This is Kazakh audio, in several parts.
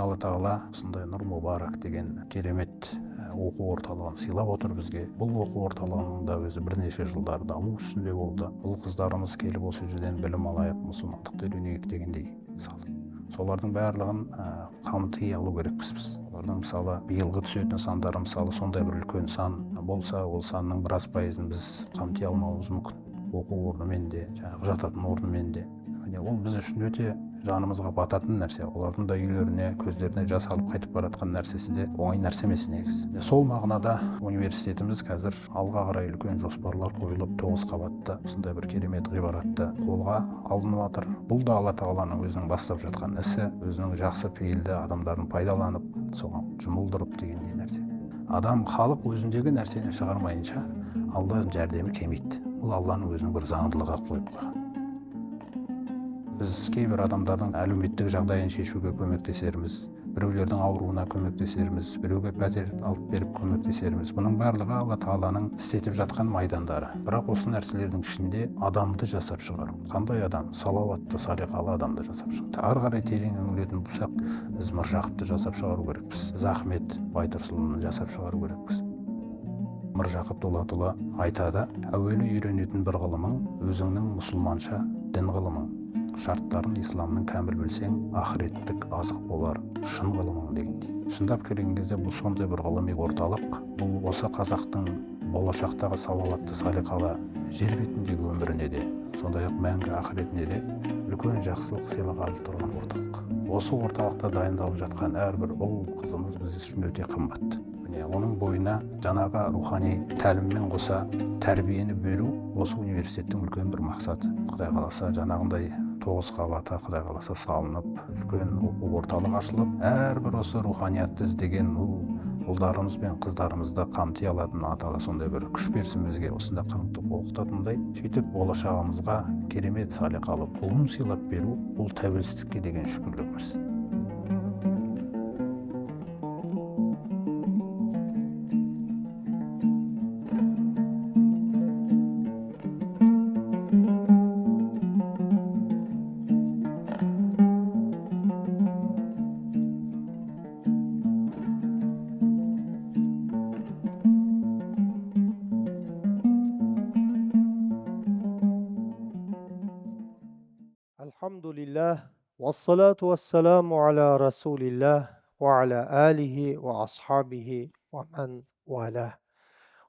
Алла Тағала осындай Нұр Мүбарак деген керемет оқу орталығын сыйлап отыр бізге. Бұл оқу орталығының да өзі бірнеше жылдар даму үстінде болды. Ұл қыздарымыз келіп осы жерден білім алайық, мұсылмандықты үйренейік дегендей мысалы. Солардың барлығын қамти алу керекпіз біз. Олардың мысалы биылғы түсетін сандары мысалы сондай бір үлкен сан болса, ол санның біраз пайызын біз қамти алмауымыз мүмкін. Оқу орнымен де, жаңағы жататын орнымен де. Міне, ол біз үшін өте жанымызға бататын нәрсе. Олардың да үйлеріне, көздеріне жас алып қайтып баратқан нәрсесі де оңай нәрсе емес негізі. Сол мағынада университетіміз қазір алға қарай үлкен жоспарлар қойылып, 9 қабатты осындай бір керемет ғимаратты қолға алынып жатыр. Бұл да Алла Тағаланың өзінің бастап жатқан ісі, өзінің жақсы пейілді адамдарын пайдаланып, соған жұмылдырып дегендей нәрсе. Адам, халық өзіндегі нәрсені шығармайынша Алланың жәрдемі келмейді. Бұл Алланың өзінің бір заңдылығы қойып қойған. Біз кейбір адамдардың әлеуметтік жағдайын шешуге көмектесерміз, біреулердің ауруына көмектесерміз, біреуге пәтер алып беріп көмектесерміз. Бұның барлығы Алла Тағаланың істетіп жатқан майдандары. Бірақ осы нәрселердің ішінде адамды жасап шығару. Қандай адам? Салауатты, салиқалы адамды жасап шығару. Ары қарай терең үңілетін болсақ, біз Міржақыпты жасап шығару керекпіз. Біз Ахмет Байтұрсынұлын жасап шығару керекпіз. Міржақып Дулатұлы айтады, әуелі үйренетін бір ғылымың өзіңнің мұсылманша дін ғылымың. Шарттарын исламның кәміл білсең, ақыреттік азық болар шын ғылымың дегендей. Шындап келген кезде бұл сондай бір ғылыми орталық. Бұл осы қазақтың болашақтағы салауатты, салиқалы жер бетіндегі өміріне де, сондай-ақ мәңгі ақыретіне де үлкен жақсылық сыйлағалы тұрған орталық. Осы орталықта дайындалып жатқан әрбір ұл қызымыз біз үшін өте қымбат. Міне, оның бойына жаңағы рухани тәліммен қоса тәрбиені беру осы университеттің үлкен бір мақсаты. Құдай қаласа, жаңағындай 9 қабаты Құдай қаласа салынып, үлкен оқу орталық ашылып, әрбір осы руханиятты іздеген ұлдарымыз бен қыздарымызды қамти алатын Алла Тағала сондай бір күш берсін бізге, осында қамтып оқытатындай. Сөйтіп болашағымызға керемет салиқалы буын сыйлап беру, бұл тәуелсіздікке деген шүкірлігіміз. والصلاة والسلام على رسول الله وعلى آله وأصحابه ومن والاه.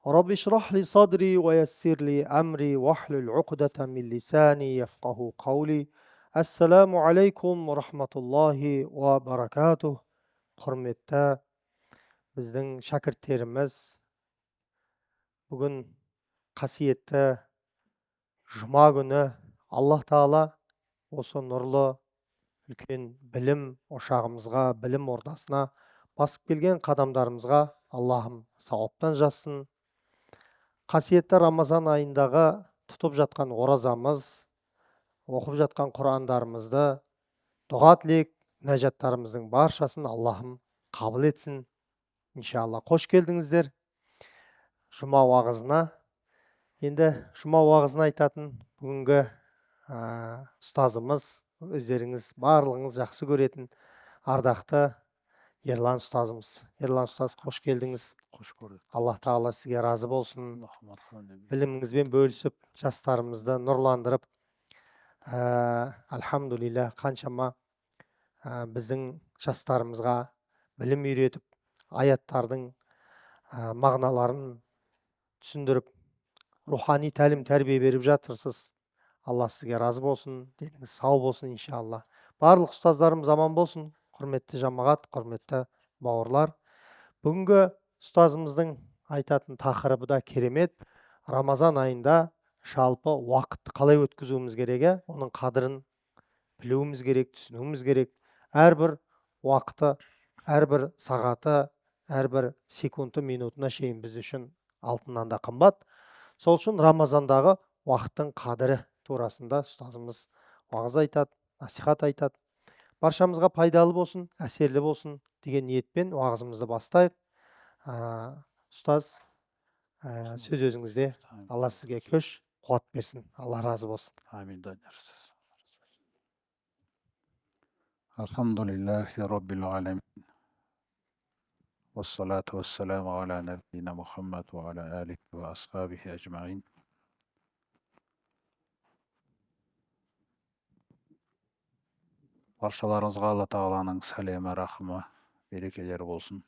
رب اشرح لي صدري ويسر لي أمري واحلل عقدة من لساني يفقه قولي. السلام عليكم ورحمة الله وبركاته. Құрметті біздің шәкірттеріміз, бүгін қасиетті жұма күні Аллах Тағала осы нұрлы үлкен білім ошағымызға, білім ордасына басып келген қадамдарымызға Аллахым сауаптан жазсын. Қасиетті Рамазан айындағы тұтып жатқан оразамыз, оқып жатқан Құрандарымызды, дұға тілек, мінәжаттарымыздың баршасын Аллахым қабыл етсін. Иншалла. Қош келдіңіздер жұма уағызына. Енді жұма уағызын айтатын бүгінгі ұстазымыз, өздеріңіз барлығыңыз жақсы көретін ардақты Ерлан ұстазымыз. Ерлан ұстаз, қош келдіңіз. Қош көрдік. Аллах Тағала сізге разы болсын. Біліміңізбен бөлісіп, жастарымызды нұрландырып, альхамдулилля, қаншама біздің жастарымызға білім үйретіп, аяттардың мағыналарын түсіндіріп, рухани тәлім тәрбие беріп жатырсыз. Алла сізге разы болсын, деніңіз сау болсын, иншалла. Барлық ұстаздарымыз аман болсын, құрметті жамағат, құрметті бауырлар. Бүгінгі ұстазымыздың айтатын тақырыбы да керемет. Рамазан айында жалпы уақытты қалай өткізуіміз керек, оның қадірін білуіміз керек, түсінуіміз керек. Әрбір уақыты, әрбір сағаты, әрбір секунды, минутына шейін біз үшін алтыннан да қымбат. Сол үшін Рамазандағы уақыттың қадірі турасында ұстазымыз уағыз айтады, насихат айтады. Баршамызға пайдалы болсын, әсерлі болсын деген ниетпен уағызымызды бастайық. Ұстаз, сөз өзіңізде. Алла сізге күш, қуат берсін. Алла разы болсын. Амин. Данияр ұстаз. Alhamdulillahi Rabbil Alamin. Vessalatu vesselamu ala nebiyyina Muhammed ve ala alihi ve ashabihi ecmain. Баршаларыңызға Алла Тағаланың сәлемі, рахымы, берекелері болсын.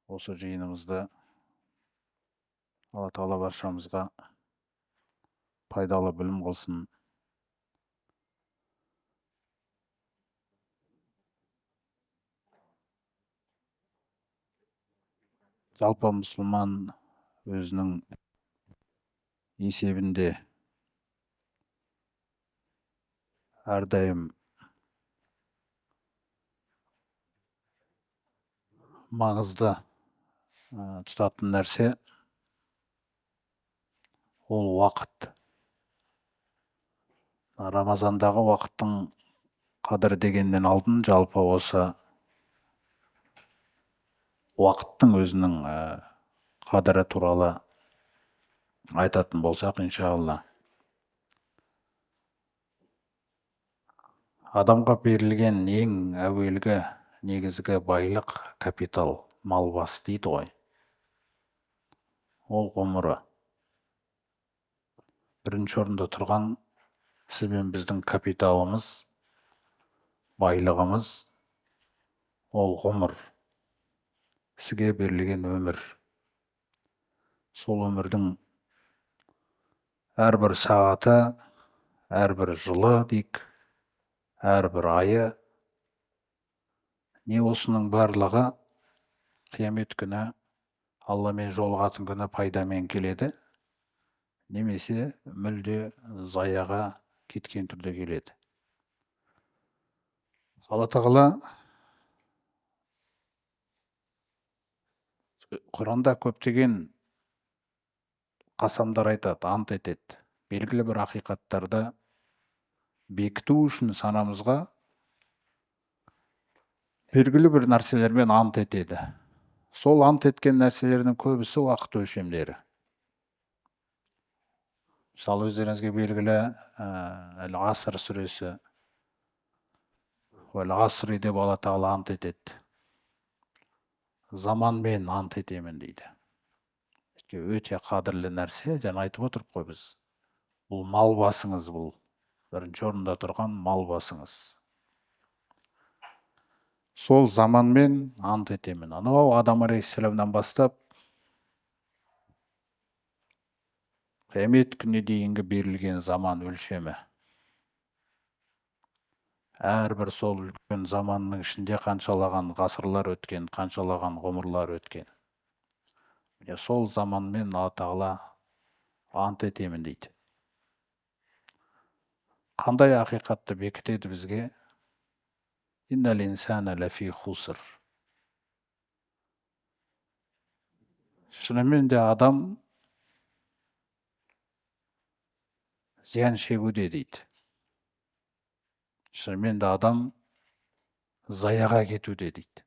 Осы жиынымызда Алла Тағала баршамызға пайдалы білім қылсын. Жалпы мұсылман өзінің есебінде әрдайым маңызды тұтатын нәрсе ол уақыт. Рамазандағы уақыттың қадірі дегеннен алдын жалпы осы уақыттың өзінің қадірі туралы айтатын болсақ, иншалла. Адамға берілген ең әуелгі негізгі байлық капитал, мал басы дейді ғой. Ол ғұмыры. Бірінші орында тұрған сіз бен біздің капиталымыз, байлығымыз ол ғұмыр. Сізге берілген өмір. Сол өмірдің әрбір сағаты, әрбір жылы дейік, әрбір айы, не осының барлығы қиямет күні Алламен жолығатын күні пайдамен келеді, немесе мүлде заяға кеткен түрде келеді. Алла Тағала Құранда көптеген қасамдар айтады, ант етеді. Белгілі бір ақиқаттарды бекіту үшін санамызға белгілі бір нәрселермен ант етеді. Сол ант еткен нәрселердің көбісі уақыт өлшемдері. Мысалы, өздеріңізге белгілі Әл-Аср сүресі, Әл-Асри деп Алла Тағала ант етеді. Заманмен ант етемін дейді. Өте қадірлі нәрсе, жаңа айтып отырық қой біз. Бұл мал басыңыз, бұл бірінші орында тұрған мал басыңыз. Сол заманмен ант етемін. Анау Адам алейхиссаламнан бастап қиямет күніне дейінгі берілген заман өлшемі. Әрбір сол үлкен заманның ішінде қаншалаған ғасырлар өткен, қаншалаған ғұмырлар өткен. Міне сол заманмен Алла Тағала ант етемін дейді. Қандай ақиқатты бекітеді бізге? Иннал инсана лафи хуср. Шынымен де адам зиян шегуде дейді. Шынымен де адам заяға кетуде дейді.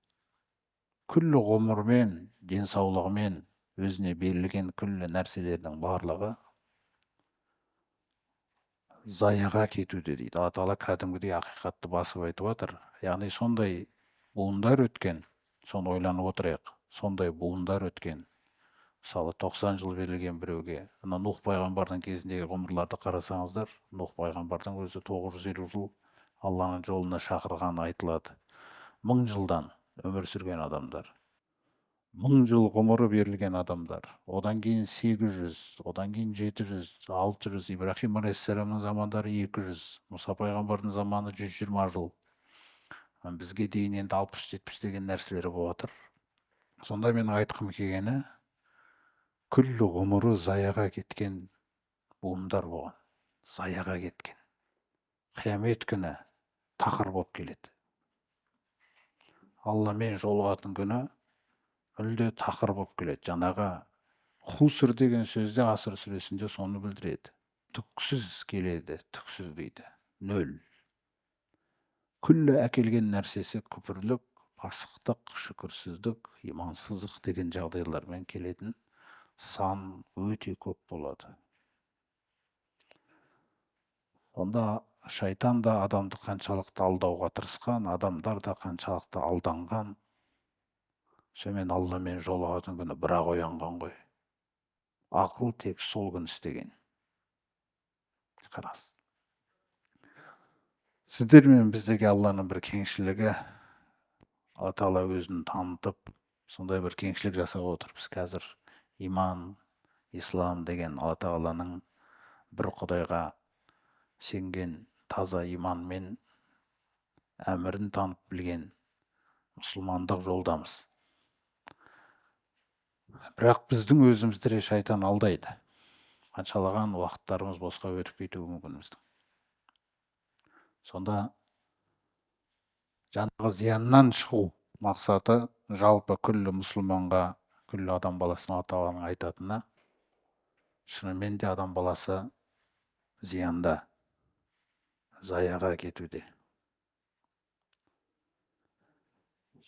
Күллі ғұмырмен, денсаулығымен өзіне берілген күллі нәрселердің барлығы заяға кетуде дейді. Алла Тағала кәдімгідей ақиқатты басып айтып жатыр. Яғни сондай буындар өткен, соны ойланып отырайық. Сондай буындар өткен. Мысалы, 90 жыл берілген біреуге, ана Нух пайғамбардың кезіндегі ғұмырларды қарасаңыздар, Нух пайғамбардың өзі 950 жыл Алланың жолына шақырғаны айтылады. 1000 жылдан өмір сүрген адамдар. 1000 жыл ғұмыры берілген адамдар. Одан кейін 800, одан кейін 700, 600, Ибрахим алейхиссаламның замандары 200, Мұса пайғамбардың заманы 120 жыл. Бізге дейін енді 60-70 деген нәрселер болып жатыр. Сонда менің айтқым келгені, күллі ғұмыры заяға кеткен буындар болған. Заяға кеткен. Қиямет күні тақыр болып келеді. Алламен жолығатын күні мүлде тақыр болып келеді. Жаңағы хуср деген сөзде Аср сүресінде соны білдіреді. Түксіз келеді, түксіз дейді. Нөл. Күллі әкелген нәрсесі күпірлік, пасықтық, шүкірсіздік, имансыздық деген жағдайлармен келетін сан өте көп болады. Онда Шайтан да адамды қаншалықты алдауға тырысқан, адамдар да қаншалықты алданған. Сонымен Алламен жолығатын күні бірақ оянған ғой. Ақыл тек сол күн істеген. Қарас. Сіздер мен біздерге Алланың бір кеңшілігі, Алла Тағала өзін танытып, сондай бір кеңшілік жасап отыр. Біз қазір иман, ислам деген Алла Тағаланың бір Құдайға сенген таза иманмен әмірін танып білген мұсылмандық жолдамыз. Бірақ біздің өзімізді де шайтан алдайды. Қаншалаған уақыттарымыз босқа өтіп кетуі мүмкін біздің. Сонда жаңағы зияннан шығу мақсаты жалпы күллі мұсылманға, күллі адам баласына Алла Тағаланың айтатыны, шынымен де адам баласы зиянда, заяға кетуде.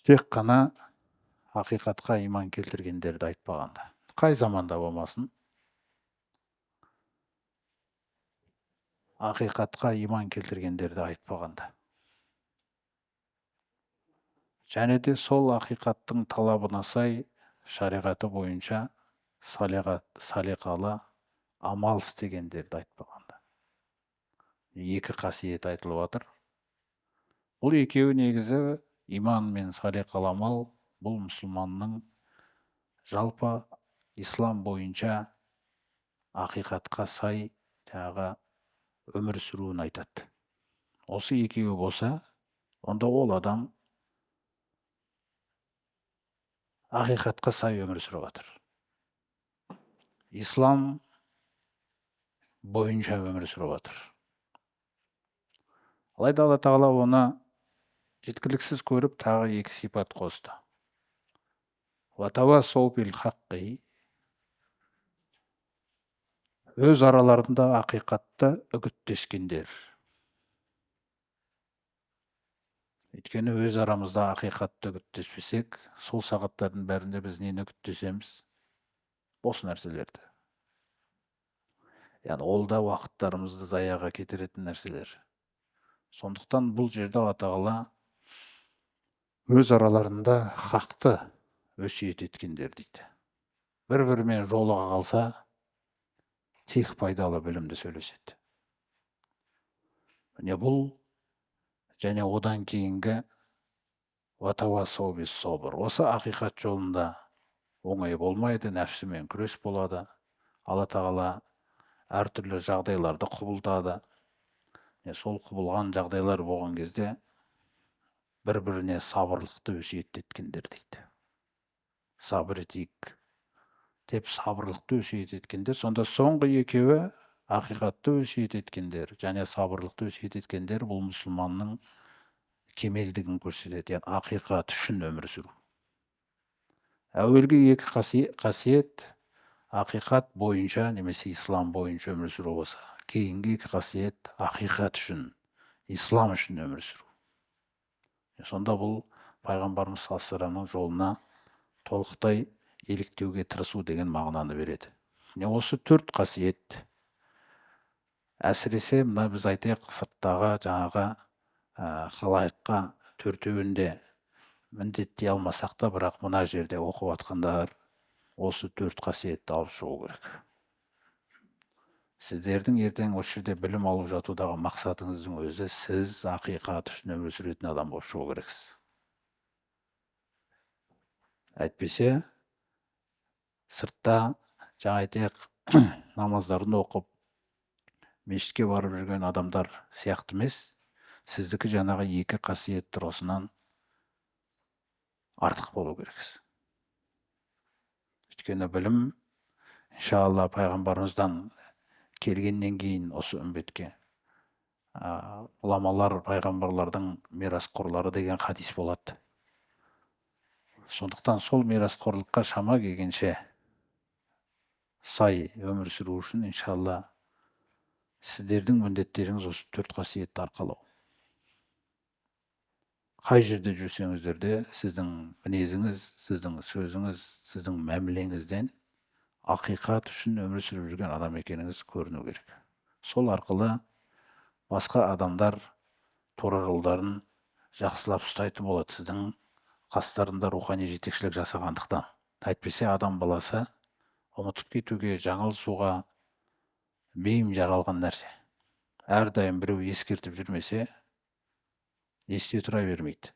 Тек қана ақиқатқа иман келтіргендерді айтпағанда, қай заманда болмасын, ақиқатқа иман келтіргендерді айтпағанда. Және де сол ақиқаттың талабына сай шариғаты бойынша салиқалы амал істегендерді айтпағанда. Екі қасиет айтылып жатыр. Бұл екеуі негізі иман мен салиқалы амал, бұл мұсылманның жалпы ислам бойынша ақиқатқа сай жаңағы өмір сүруін айтады. Осы екеуі болса, онда ол адам ақиқатқа сай өмір сүріп жатыр. Ислам бойынша өмір сүріп жатыр. Алайда Алла Тағала оны жеткіліксіз көріп, тағы екі сипат қосты. Уатавасау бил хаққи, өз араларында ақиқатты үгіттескендер. Өйткені өз арамызда ақиқатты үгіттеспесек, сол сағаттардың бәрінде біз нені үгіттесеміз? Бос нәрселерді. Яғни ол да уақыттарымызды заяға кетіретін нәрселер. Сондықтан бұл жерде Алла Тағала өз араларында хақты өсиет еткендер дейді. Бір-бірімен жолыға қалса, тек пайдалы білімді сөйлеседі. Міне бұл және одан кейінгі уатавасау бис-сабр. Осы ақиқат жолында оңай болмайды, нәпсімен күрес болады. Алла Тағала әртүрлі жағдайларды құбылтады. Сол құбылған жағдайлар болған кезде бір-біріне сабырлықты өсиет еткендер дейді. Сабыр етейік деп сабырлықты өсиет еткендер. Сонда соңғы екеуі ақиқатты өсиет еткендер және сабырлықты өсиет еткендер, бұл мұсылманның кемелдігін көрсетеді. Яғни ақиқат үшін өмір сүру. Әуелгі екі қасиет ақиқат бойынша немесе ислам бойынша өмір сүру болса, кейінгі екі қасиет ақиқат үшін, ислам үшін өмір сүру. Сонда бұл пайғамбарымыз саллаллаху алейхи ва салламның жолына толықтай еліктеуге тырысу деген мағынаны береді. Міне осы төрт қасиет, әсіресе мына біз айтайық сырттағы жаңағы халайыққа төртеуінде міндеттей алмасақ та, бірақ мына жерде оқып жатқандар осы төрт қасиетті алып шығу керек. Сіздердің ертең осы жерде білім алып жатудағы мақсатыңыздың өзі сіз ақиқат үшін өмір сүретін адам болып шығу керексіз. Әйтпесе сыртта жаңа айтайық намаздарын оқып мешітке барып жүрген адамдар сияқты емес, сіздікі жаңағы екі қасиет тұрғысынан артық болу керексіз. Өйткені білім иншалла пайғамбарымыздан келгеннен кейін осы үмбетке ғұламалар пайғамбарлардың мирасқорлары деген хадис болады. Сондықтан сол мирасқорлыққа шама келгенше сай өмір сүру үшін иншалла сіздердің міндеттеріңіз осы төрт қасиетті арқалау. Қай жерде жүрсеңіздер де сіздің мінезіңіз, сіздің сөзіңіз, сіздің мәмілеңізден ақиқат үшін өмір сүріп жүрген адам екеніңіз көріну керек. Сол арқылы Басқа адамдар тура жолдарын жақсылап ұстайтын болады сіздің қастарында рухани жетекшілік жасағандықтан. Әйтпесе адам баласы ұмытып кетуге, жаңылысуға бейім жаралған нәрсе. Әрдайым біреу ескертіп жүрмесе, есте тұра бермейді.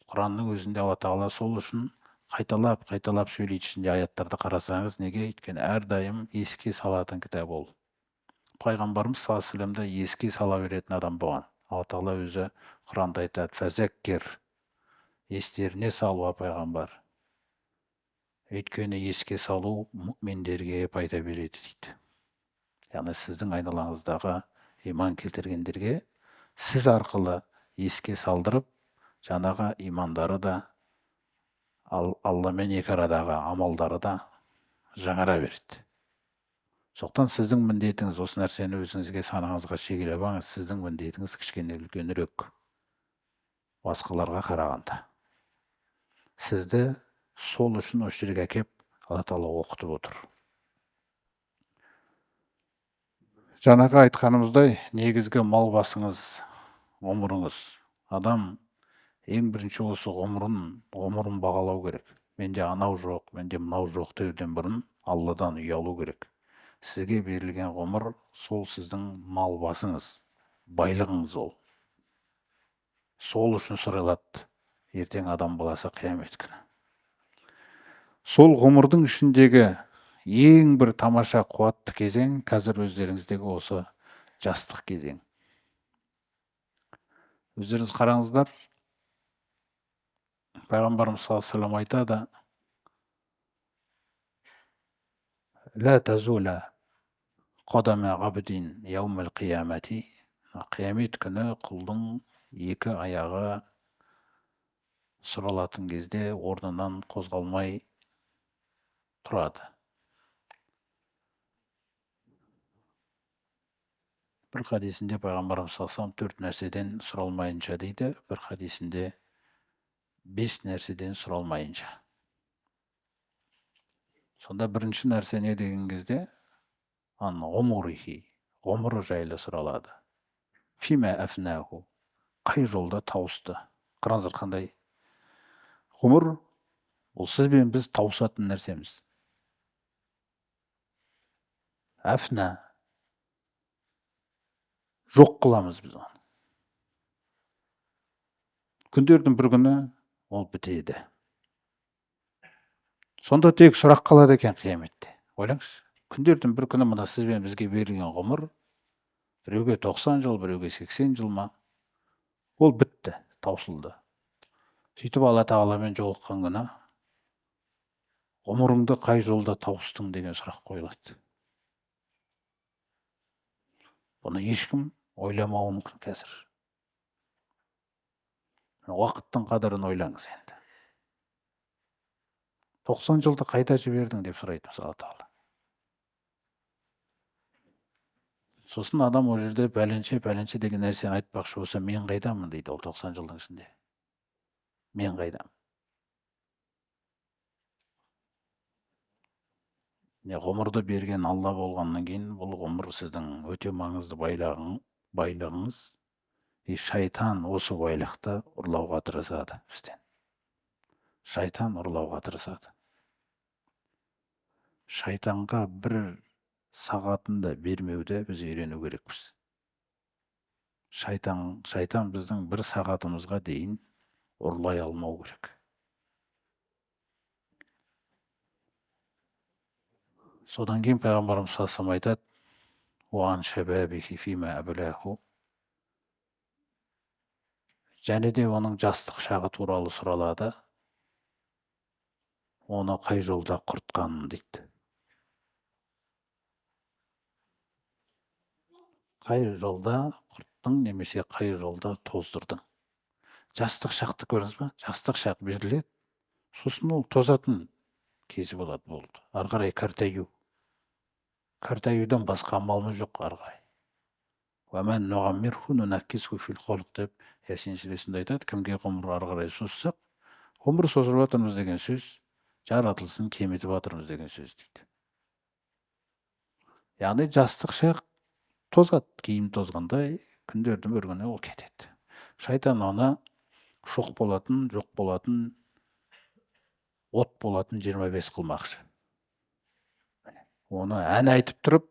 Құранның өзінде Алла Тағала сол үшін қайталап-қайталап сөйлейді. Ішінде аяттарды қарасаңыз, неге? Өйткені әрдайым еске салатын кітап ол. Пайғамбарымыз саллаллаху алейхи вассаламды еске сала беретін адам болған. Алла Тағала өзі Құранда айтады: «Фәзәккир», естеріне салу, пайғамбар. Өйткені еске салу мүминдерге пайда береді дейді. Яғни сіздің айналаңыздағы иман келтіргендерге сіз арқылы еске салдырып, жаңағы имандары да, Алламен екі арадағы амалдары да жаңара береді. Сондықтан сіздің міндетіңіз, осы нәрсені өзіңізге, санаңызға шегелеп алыңыз, сіздің міндетіңіз кішкене үлкенірек басқаларға қарағанда. Сізді сол үшін осы жерге әкеп Алла Тағала оқытып отыр. Жаңағы айтқанымыздай, негізгі мал басыңыз ғұмырыңыз. Адам ең бірінші осы ғұмырын бағалау керек. Менде анау жоқ, менде мынау жоқ деуден бұрын Алладан ұялу керек. Сізге берілген ғұмыр сол сіздің мал басыңыз, байлығыңыз ол. Сол үшін сұралады ертең адам баласы қиямет күні. Сол ғұмырдың ішіндегі ең бір тамаша қуатты кезең қазір өздеріңіздегі осы жастық кезең. Өздеріңіз қараңыздар, Пайғамбарымыз саллаллаху алейхи вассалам айтады: «Ла тазула қадама ғабдин яумал қиямати». Қиямет күні құлдың екі аяғы сұралатын кезде орнынан қозғалмай тұрады. Бір хадисінде Пайғамбарымыз саллаллаху алейхи вассалам 4 нәрседен сұралмайынша дейді, бір хадисінде 5 нәрседен сұралмайынша. Сонда бірінші нәрсе не деген кезде, ан ғұмрихи, ғұмыры жайлы сұралады. Фима афнаху, қай жолда тауысты. Қараңыздар, қандай ғұмыр ол сіз бен біз тауысатын нәрсеміз. Афна, жоқ қыламыз біз оны. Күндердің бір күні ол бітеді. Сонда тек сұрақ қалады екен қияметте. Ойлаңызшы, күндердің бір күні мына сіз бен бізге берілген ғұмыр, біреуге 90 жыл, біреуге 80 жыл ма, ол бітті, таусылды. Сөйтіп Алла Тағаламен жолыққан күні ғұмырыңды қай жолда тауыстың деген сұрақ қойылады. Бұны ешкім ойламауы мүмкін қазір. Уақыттың қадірін ойлаңыз енді. 90 жылды қайда жібердің деп сұрайды мысалы Тағала. Сосын адам ол жерде пәленше, пәленше деген нәрсені айтпақшы болса, мен қайдамын дейді ол 90 жылдың ішінде. Мен қайдамын? Не, ғұмырды берген Алла болғаннан кейін бұл ғұмыр сіздің өте маңызды байлығыңыз. И шайтан осы байлықты ұрлауға тырысады бізден. Шайтан ұрлауға тырысады. Шайтанға бір сағатын да бермеуді біз үйрену керекпіз. Шайтан біздің бір сағатымызға дейін ұрлай алмау керек. Содан кейін Пайғамбарымыз саллаллаху алейхи вассалам айтады: «Уан шабабихи фима аблаху». Және де оның жастық шағы туралы сұралады. Оны қай жолда құртқанын дейді. Қай жолда құрттың немесе қай жолда тоздырдың. Жастық шақты көрдіңіз ба? Жастық шақ беріледі, сосын ол тозатын кезі болады, болды. Ары қарай кәртаю. Кәртаюдан басқа амалымыз жоқ ары қарай. Уәмән нуғаммирху нунаккисху фил холқ деп Ясин сүресінде айтады, кімге ғұмыр ары қарай созсақ, ғұмыр созып жатырмыз деген сөз, жаратылысын кемітіп жатырмыз деген сөз дейді. Яғни жастық шақ тозады, киім тозғандай, Күндердің бір күні ол кетеді. Шайтан оны шоқ болатын, жоқ болатын, от болатын 25 қылмақшы. Оны ән айтып тұрып,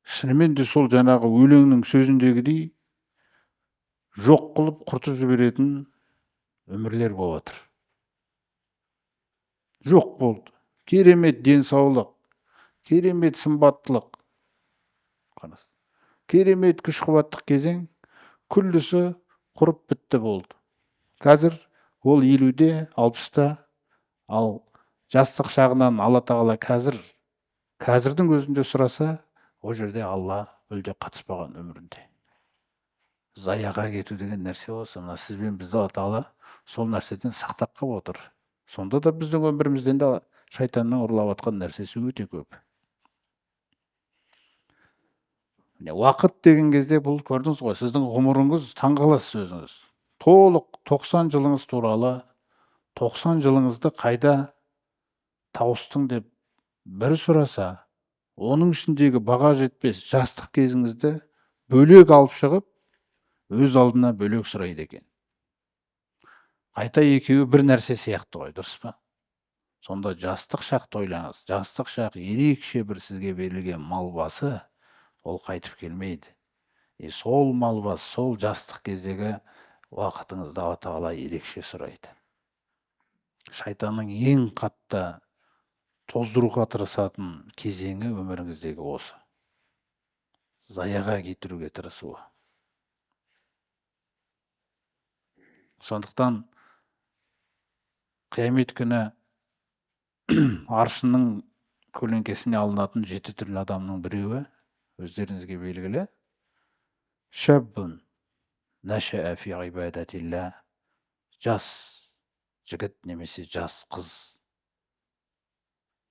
шынымен де сол жаңағы өлеңнің сөзіндегідей жоқ қылып құртып жіберетін өмірлер болып отыр. Жоқ болды. Керемет денсаулық, керемет сымбаттылық, керемет күш қуаттық кезең, күллісі құрып бітті болды. Қазір ол 50-де, 60-та, ал жастық шағынан Алла Тағала қазірдің өзінде сұраса, ол жерде Алла мүлде қатыспаған өмірінде. Заяға кету деген нәрсе осы. Мына сіз бен бізді Алла Тағала сол нәрседен сақтап қалып отыр. Сонда да біздің өмірімізден де шайтанның ұрлап атқан нәрсесі өте көп. Міне, уақыт деген кезде бұл көрдіңіз ғой, сіздің ғұмырыңыз, таңғаласыз өзіңіз. Толық 90 жылыңыз туралы, 90 жылыңызды қайда тауыстың деп бір сұраса, оның ішіндегі баға жетпес жастық кезіңізді бөлек алып шығып, өз алдына бөлек сұрайды екен. Қайта екеуі бір нәрсе сияқты ғой, дұрыс па? Сонда жастық шақты ойлаңыз. Жастық шақ ерекше бір сізге берілген мал басы, ол қайтып келмейді. Сол мал басы, сол жастық кездегі уақытыңызды Алла Тағала ерекше сұрайды. Шайтанның ең қатты тоздыруға тырысатын кезеңі өміріңіздегі осы. Заяға кетіруге тырысуы. Сондықтан қиямет күні аршының көлеңкесіне алынатын 7 түрлі адамның біреуі өздеріңізге белгілі. Шәббун нәшәә фи ибадатилла, жас жігіт немесе жас қыз,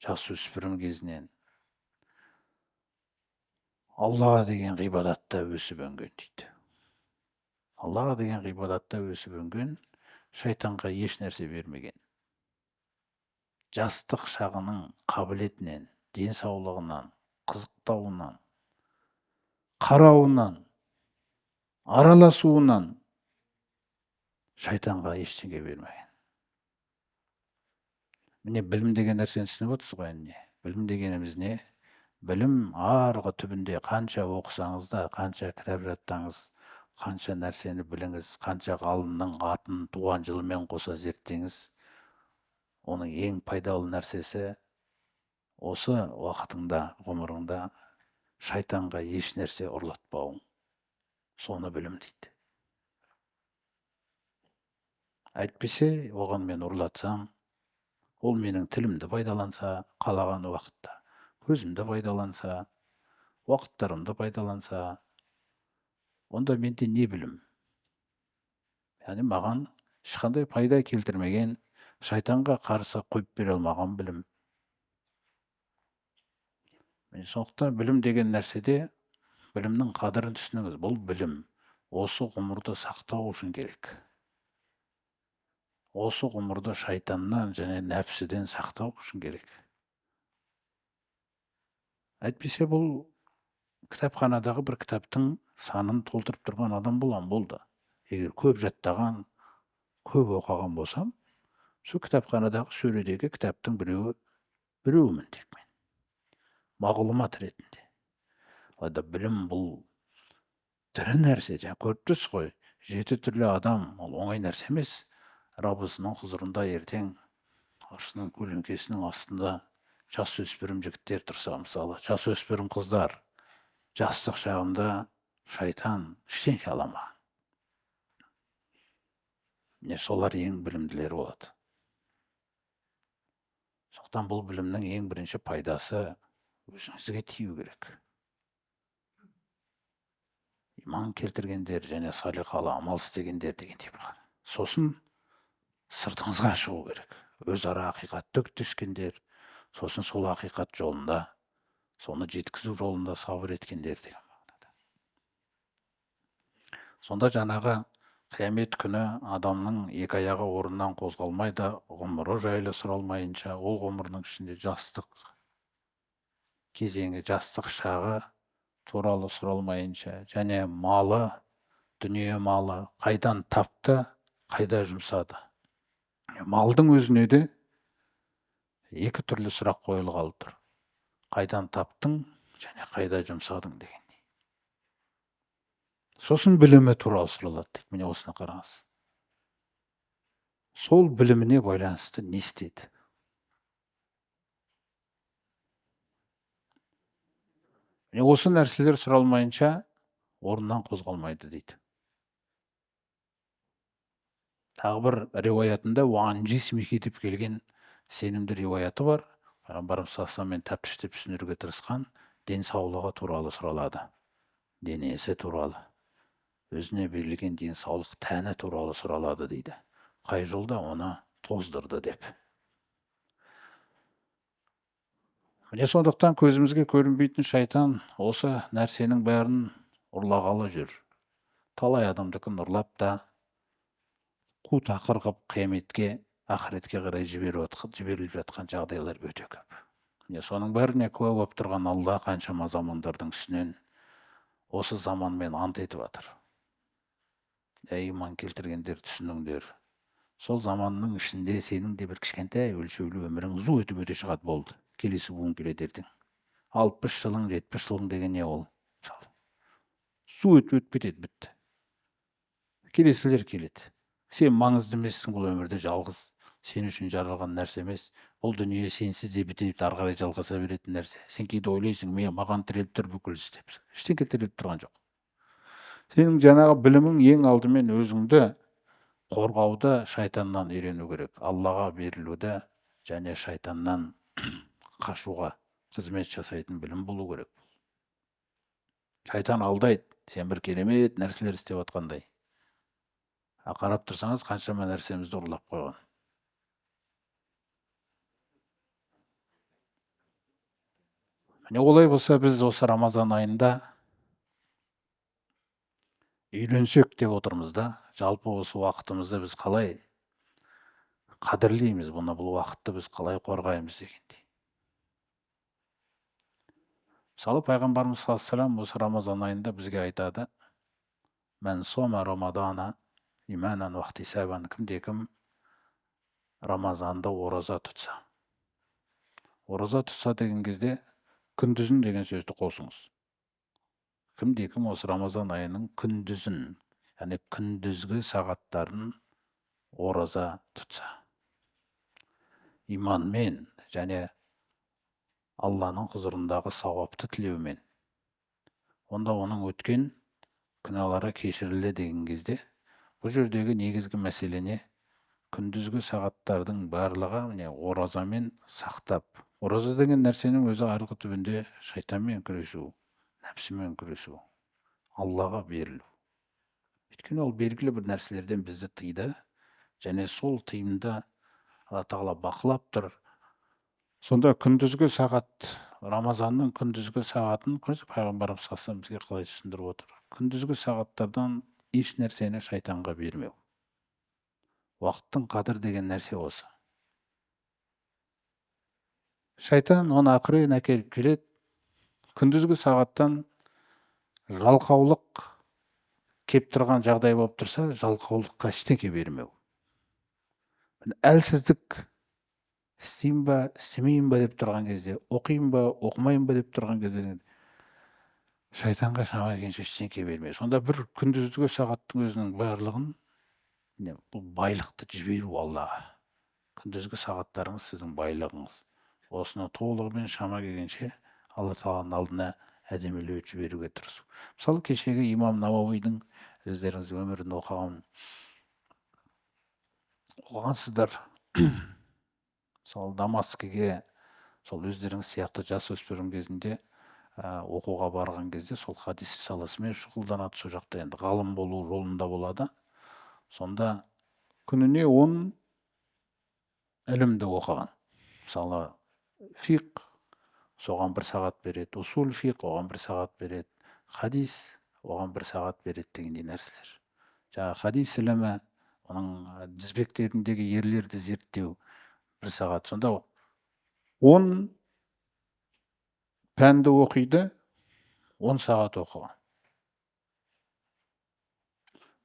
жас өспірім кезінен Аллаға деген ғибадатта өсіп өнген дейді. Аллаға деген ғибадатта өсіп өнген, шайтанға еш нәрсе бермеген. Жастық шағының қабілетінен, денсаулығынан, қызықтауынан, қарауынан, араласуынан шайтанға ештеңе бермеген. Міне, білім деген нәрсені түсініп отырсыз ғой енді. Білім дегеніміз не? Білім арғы түбінде қанша оқысаңыз да, қанша кітап жаттаңыз, қанша нәрсені біліңіз, қанша ғалымның атын туған жылымен қоса зерттеңіз, оның ең пайдалы нәрсесі осы уақытыңда, ғұмырыңда шайтанға еш нәрсе ұрлатпауың. Соны білім дейді. Әйтпесе, оған мен ұрлатсам, ол менің тілімді пайдаланса, қалаған уақытта, көзімді пайдаланса, уақыттарымды пайдаланса, онда менде не білім? Яғни маған ешқандай пайда келтірмеген, шайтанға қарсы қойып бере алмаған білім. Сондықтан білім деген нәрседе білімнің қадірін түсініңіз. Бұл білім осы ғұмырды сақтау үшін керек. Осы ғұмырды шайтаннан және нәпсіден сақтау үшін керек. Әйтпесе бұл кітапханадағы бір кітаптың санын толтырып тұрған адам болам болды. Егер көп жаттаған, көп оқыған болсам, сол кітапханадағы сөредегі кітаптың біреуімін тек мен. Мағлұмат ретінде. Алайда білім бұл тірі нәрсе. Жаңа көріп тұрсыз ғой, 7 түрлі адам, ол оңай нәрсе емес. Раббысының құзырында ертең аршының көлеңкесінің астында жас өспірім жігіттер тұрса, мысалы, жас өспірім қыздар, жастық шағында шайтан ештеңе ала алмаған. Міне, солар ең білімділер болады. Сондықтан бұл білімнің ең бірінші пайдасы өзіңізге тию керек. Иман келтіргендер және салиқалы амал істегендер деген деп бар. Сосын сыртыңызға шығу керек. Өзара ақиқатты үгіттескендер, сосын сол ақиқат жолында, соны жеткізу жолында сабыр еткендер деген мағынада. Сонда жаңағы қиямет күні адамның екі аяғы орнынан қозғалмай да, ғұмыры жайлы сұралмайынша, ол ғұмырының ішінде жастық кезеңі, жастық шағы туралы сұралмайынша, және малы, дүние малы қайдан тапты, қайда жұмсады. Малдың өзіне де екі түрлі сұрақ қойылғалы тұр. Қайдан таптың және қайда жұмсадың дегендей. Сосын білімі туралы сұралады дейді. Міне осыны қараңыз. Сол біліміне байланысты не істеді? Міне осы нәрселер сұралмайынша орнынан қозғалмайды дейді. Тағы бір риуаятында уан жисмихи деп келген сенімді риуаяты бар. Пайғамбарымыз саллаллаху алейхи вассаламмен тәптіштеп түсіндіруге тырысқан денсаулығы туралы сұралады. Денесі туралы, өзіне берілген денсаулық тәні туралы сұралады дейді. Қай жолда оны тоздырды деп. Міне сондықтан көзімізге көрінбейтін шайтан осы нәрсенің бәрін ұрлағалы жүр. Талай адамдікін ұрлап та қу тақыр қып қияметке, ақыретке қарай жіберіліп жатқан жағдайлар өте көп. Міне соның бәріне куә болып тұрған Алла қаншама замандардың үстінен осы заманмен ант етіп жатыр. Әй, иман келтіргендер, түсініңдер. Сол заманның ішінде сенің де бір кішкентай өлшеулі өмірің зу етіп өте шығады болды. Келесі буын келеді ертең. 60 жылың, 70 жылың деген не ол? Мысалы. Зу етіп өтіп кетеді, бітті. Келесілер келеді. Сен маңызды емессің бұл өмірде, жалғыз. Сен үшін жаралған нәрсе емес. Бұл дүние сенсіз де бітіп ары қарай жалғаса беретін нәрсе. Сен кейде ойлайсың, мен маған тіреліп тұр бүкіл іс деп. Ештеңе тіреліп тұрған жоқ. Сенің жаңағы білімің ең алдымен өзіңді қорғауды шайтаннан үйрену керек. Аллаға берілуді және шайтаннан қашуға қызмет жасайтын білім болу керек. Шайтан алдайды, сен бір керемет нәрселер істеп жатқандай. А қарап тұрсаңыз, қаншама нәрсемізді ұрлап қойған. Міне олай болса, біз осы Рамазан айында үйренсек деп отырмыз да, жалпы осы уақытымызды біз қалай қадірлейміз, бұны, бұл уақытты біз қалай қорғаймыз дегендей. Мысалы, пайғамбарымыз саллаллаху алейхи вассалам осы Рамазан айында бізге айтады: Мән сома рамадана иманан уа ихтисабан, кімде-кім Рамазанды ораза тұтса. Ораза тұтса деген кезде күндізін деген сөзді қосыңыз. Кімде-кім осы Рамазан айының күндізін, яғни күндізгі сағаттарын ораза тұтса, иманмен және Алланың құзырындағы сауапты тілеумен, онда оның өткен күнәлары кешірілді деген кезде, бұл жердегі негізгі мәселе не? Күндізгі сағаттардың барлығы міне оразамен сақтап. Ораза деген нәрсенің өзі арғы түбінде шайтанмен күресу, нәпсімен күресу, Аллаға берілу. Өйткені ол белгілі бір нәрселерден бізді тыйды, және сол тыйымды Алла Тағала бақылап тұр. Сонда күндізгі сағат, Рамазанның күндізгі сағатын, көрсек, пайғамбарымыз саллаллаху алейхи вассалам бізге қалай түсіндіріп отыр. Күндізгі сағаттардан еш нәрсені шайтанға бермеу. Уақыттың қадір деген нәрсе осы. Шайтан оны ақырын әкеліп келеді. Күндізгі сағаттан жалқаулық кеп тұрған жағдай болып тұрса, жалқаулыққа ештеңе бермеу. Әлсіздік, істеймін ба, істемеймін ба деп тұрған кезде, оқимын ба, оқымаймын ба деп тұрған кезде шайтанға шама келгенше ештеңе бермеу. Сонда бір күндізгі сағаттың өзінің барлығын, міне, бұл байлықты жіберу Аллаға. Күндізгі сағаттарыңыз сіздің байлығыңыз. Осыны толығымен шама келгенше Алла Тағаланың алдына әдемілеу жіберуге тырысу. Мысалы, кешегі имам Науауидің өздеріңіз өмірін оқығансыздар. Мысалы, Дамаскіге сол өздеріңіз сияқты жасөспірім кезінде оқуға барған кезде сол хадис саласымен шұғылданады, сол жақта енді ғалым болу жолында болады. Сонда күніне 10 ілімді оқыған. Мысалы, фиқ соған бір сағат береді, усул фиқ оған бір сағат береді, хадис оған бір сағат береді дегендей нәрселер. Жаңа хадис ілімі, оның тізбектеріндегі ерлерді зерттеу бір сағат. Сонда 10 пәнді оқиды, 10 сағат оқыған.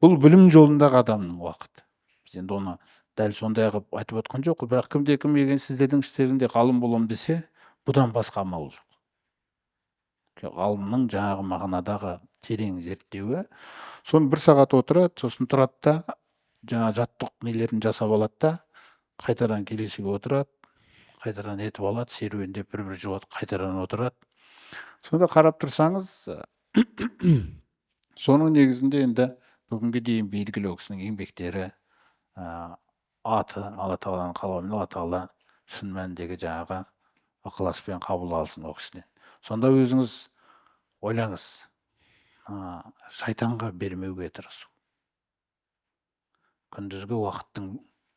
Бұл білім жолындағы адамның уақыты. Біз енді оны дәл сондай қылып айтып отқан жоқпыз, бірақ кімде кім егер сіздердің іштеріңде ғалым боламын десе, бұдан басқа амал жоқ. Ғалымның жаңағы мағынадағы терең зерттеуі, соны 1 сағат отырады, сосын тұрады да, жаңа жаттық нелерін жасап алады да, қайтадан келесіге отырады, қайтадан етіп алады, серуендеп бір-бір жуады, қайтадан отырады. Сонда қарап тұрсаңыз, соның негізінде енді бүгінге дейін белгілі ол кісінің еңбектері, аты Алла тағаланың қалауымен, Алла тағала шын мәніндегі жаңағы ықыласпен қабыл алсын ол кісіден. Сонда өзіңіз ойлаңыз, шайтанға бермеуге тырысу. Күндізгі уақыттың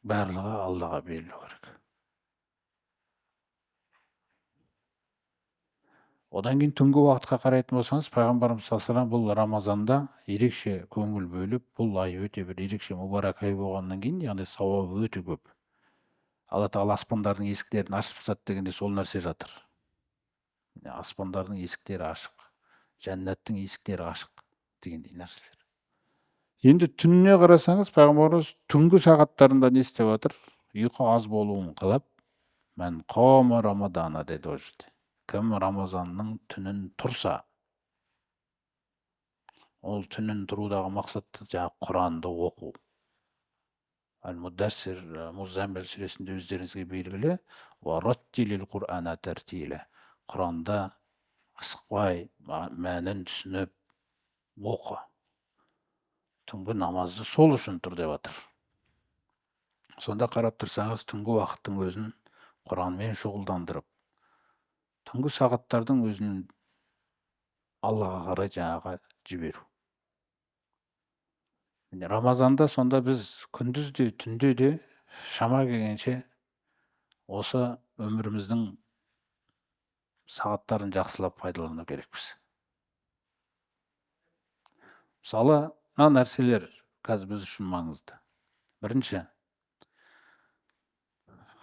барлығы Аллаға берілу керек. Одан кейін түнгі уақытқа қарайтын болсаңыз, пайғамбарымыз саллаллаху алейхи вассалам бұл Рамазанда ерекше көңіл бөліп, бұл ай өте бір ерекше мүбарак ай болғаннан кейін, яғни сауабы өте көп. Алла тағала аспандардың есіктерін ашып тастады дегенде сол нәрсе жатыр. Аспандардың есіктері ашық, жәннаттың есіктері ашық дегендей нәрселер. Енді түніне қарасаңыз, пайғамбарымыз түнгі сағаттарында не істеп жатыр? Ұйқы аз болуын қалап, мән қома рамадана деді ол жерде. Кім Рамазанның түнін тұрса, ол түнін тұрудағы мақсаты жаңағы Құранды оқу. Әл-Муддассир, Муззаммил сүресінде өздеріңізге белгілі, уа раттилил Құрана тәртилә. Құранда асықпай, мәнін түсініп оқы. Түнгі намазды сол үшін тұр деп жатыр. Сонда қарап тұрсаңыз, түнгі уақыттың өзін Құранмен шұғылдандырып, түнгі сағаттардың өзін Аллаға қарай жаңағы жіберу. Міне, Рамазанда сонда біз күндіз де, түнде де шама келгенше осы өміріміздің сағаттарын жақсылап пайдалану керекпіз. Мысалы, мына нәрселер қазір біз үшін маңызды. Бірінші,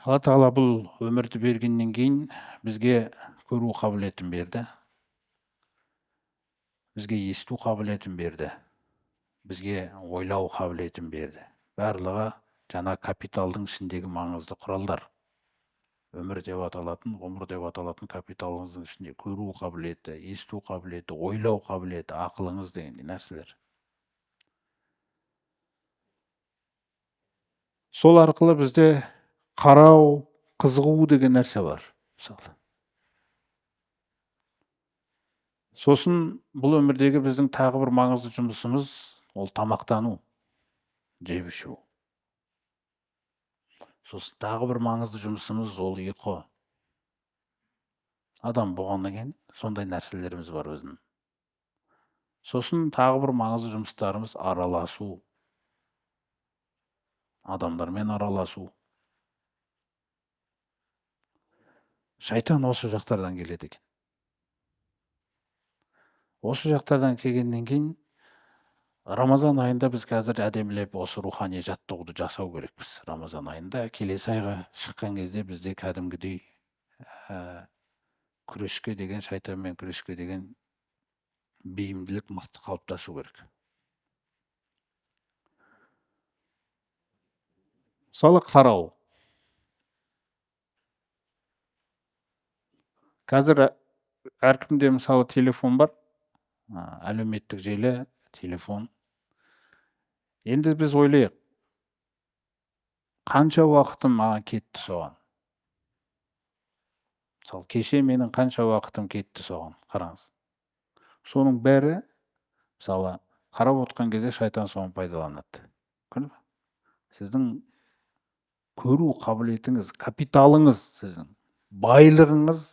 Алла тағала бұл өмірді бергеннен кейін бізге көру қабілетін берді, бізге есту қабілетін берді, бізге ойлау қабілетін берді. Барлығы жаңа капиталдың ішіндегі маңызды құралдар. Өмір деп аталатын, ғұмыр деп аталатын капиталыңыздың ішінде көру қабілеті, есту қабілеті, ойлау қабілеті, ақылыңыз дегендей нәрселер. Сол арқылы бізде қарау, қызығу деген нәрсе бар, мысалы. Сосын бұл өмірдегі біздің тағы бір маңызды жұмысымыз ол тамақтану, жеп ішу. Сосын тағы бір маңызды жұмысымыз ол ұйқы. Адам болғаннан кейін сондай нәрселеріміз бар өзінің. Сосын тағы бір маңызды жұмыстарымыз араласу. Адамдармен араласу. Шайтан осы жақтардан келеді екен. Осы жақтардан келгеннен кейін Рамазан айында біз қазір әдемілеп осы рухани жаттығуды жасау керекпіз. Рамазан айында келесі айға шыққан кезде бізде кәдімгідей күреске деген, шайтанмен күреске деген бейімділік мықты қалыптасу керек. Мысалы, қарау. Қазір әркімде мысалы телефон бар, әлеуметтік желі, телефон. Енді біз ойлайық, қанша уақытым маған кетті соған. Мысалы, кеше менің қанша уақытым кетті соған, қараңыз. Соның бәрі, мысалы, қарап отқан кезде шайтан соны пайдаланады. Көрдіңіз бе? Сіздің көру қабілетіңіз, капиталыңыз, сіздің байлығыңыз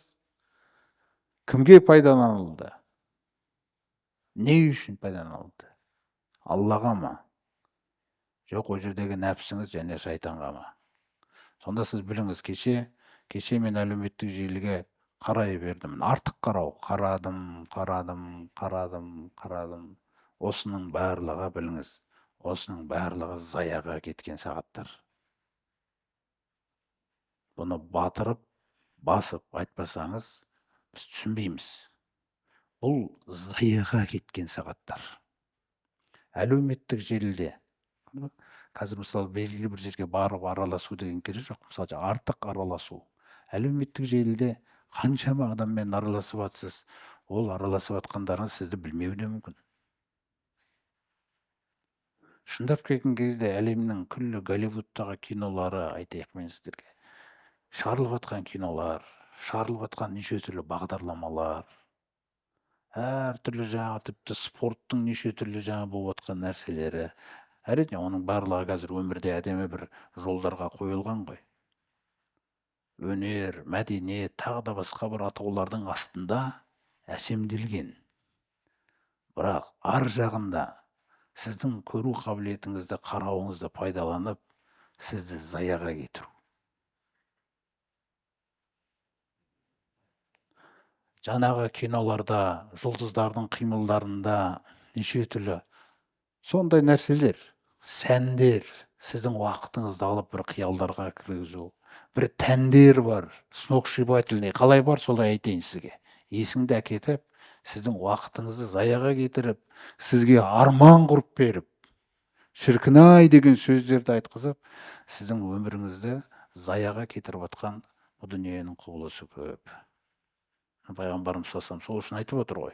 кімге пайдаланылды? Не үшін пайдаланылды? Аллаға ма? Жоқ, ол жердегі нәпсіңіз және шайтанға ма? Сонда сіз біліңіз, кеше мен әлеуметтік желіге қарай бердім. Артық қарау, қарадым, қарадым, қарадым, қарадым. Осының барлығы, біліңіз, осының барлығы заяға кеткен сағаттар. Бұны батырып, басып айтпасаңыз, біз түсінбейміз. Бұл заяға кеткен сағаттар. Әлеуметтік желіде қазір мысалы белгілі бір жерге барып араласу деген керек жоқ, мысалы артық араласу. Әлеуметтік желіде қаншама адаммен араласып жатсыз, ол араласып жатқандарыңыз сізді білмеуі де мүмкін. Шындап келген кезде әлемнің күллі Голливудтағы кинолары, айтайық мен сіздерге, шығарылып жатқан кинолар, шығарылып жатқан неше түрлі бағдарламалар, әртүрлі жаңағы тіпті спорттың неше түрлі жаңа болып жатқан нәрселері, әрине оның барлығы қазір өмірде әдемі бір жолдарға қойылған ғой. Өнер, мәдениет, тағы да басқа бір атаулардың астында әсемделген. Бірақ ар жағында сіздің көру қабілетіңізді, қарауыңызды пайдаланып, сізді заяға кетіру. Жаңағы киноларда, жұлдыздардың қимылдарында неше түрлі сондай нәрселер, сәндер, сіздің уақытыңызды алып бір қиялдарға кіргізу, бір тәндер бар, сногсшибательный, қалай бар солай айтайын сізге. Есіңді әкетіп, сіздің уақытыңызды заяға кетіріп, сізге арман құрып беріп, шіркін-ай деген сөздерді айтқызып, сіздің өміріңізді заяға кетіріп атқан бұл дүниенің құбылысы көп. Пайғамбарымыз саллаллаху алейхи вассалам сол үшін айтып отыр ғой.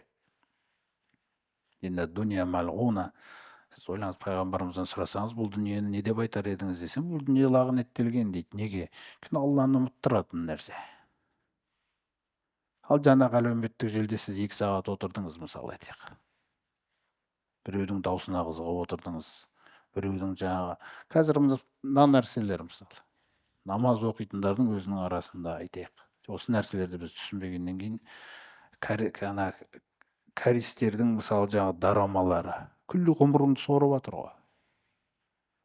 Инна дуния малғуна. Сіз ойлаңыз, пайғамбарымыздан сұрасаңыз, бұл дүниені не деп айтар едіңіз десем, бұл дүние лағнеттелген дейді. Неге? Өйткені Алланы ұмыттыратын нәрсе. Ал жаңағы әлеуметтік желіде сіз 2 сағат отырдыңыз, мысалы айтайық. Біреудің даусына қызығып отырдыңыз, біреудің жаңағы қазір мына нәрселер, мысалы, намаз оқитындардың өзінің арасында айтайық. Осы нәрселерді біз түсінбегеннен кейін ана кәрістердің мысалы жаңағы дорамалары күллі ғұмырыңды сорып жатыр ғой.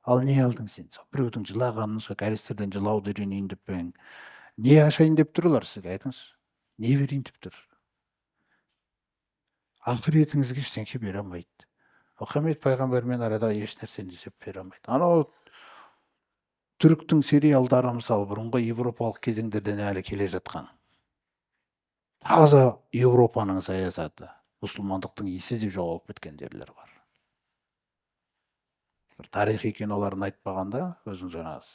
Ал не алдың сен? Біреудің жылағанын, сол кәрістерден жылауды үйренейін деп пе ең? Не ашайын деп тұр олар сізге, айтыңызшы? Не берейін деп тұр? Ақыретіңізге ештеңе бере алмайды. Мұхаммед пайғамбармен арада еш нәрсені жасап бере алмайды. Анау түріктің сериалдары мысалы бұрынғы европалық кезеңдерден әлі келе жатқан. Таза Европаның саясаты, мұсылмандықтың иісі де жоғалып кеткен жерлер бар. Бір тарихи киноларын айтпағанда өзіңіз ойлаңыз.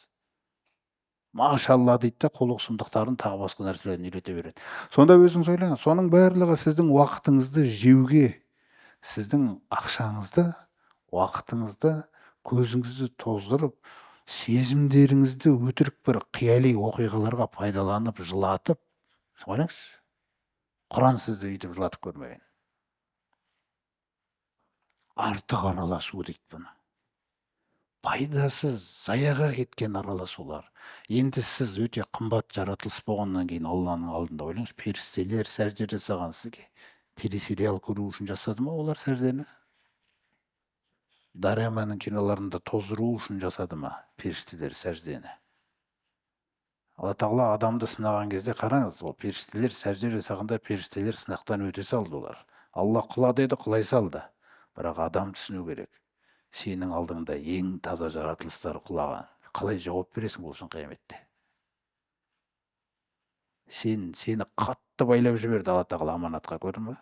Машалла дейді да, қулық сұмдықтарын тағы басқа нәрселерін үйрете береді. Сонда өзіңіз ойлаңыз, соның барлығы сіздің уақытыңызды жеуге, сіздің ақшаңызды, уақытыңызды, көзіңізді тоздырып, сезімдеріңізді өтірік бір қияли оқиғаларға пайдаланып, жылатып, ойлаңызшы, Құран сізді өйтіп жылатып көрмеген. Артық араласу дейді бұны. Пайдасыз, заяға кеткен араласулар. Енді сіз өте қымбат жаратылыс болғаннан кейін Алланың алдында ойлаңызшы, періштелер сәжде жасаған сізге. Телесериал көру үшін жасады ма олар сәждені? Дораманың киноларында тоздыру үшін жасады ма періштелер сәждені? Алла тағала адамды сынаған кезде қараңыз, ол періштелер сәжде жасағанда періштелер сынақтан өте салды олар. Алла құла деді, құлай салды. Бірақ адам түсіну керек. Сенің алдыңда ең таза жаратылыстар құлаған. Қалай жауап бересің бұл үшін қияметте? Сені қатты байлап жіберді Алла тағала аманатқа, көрдің ба?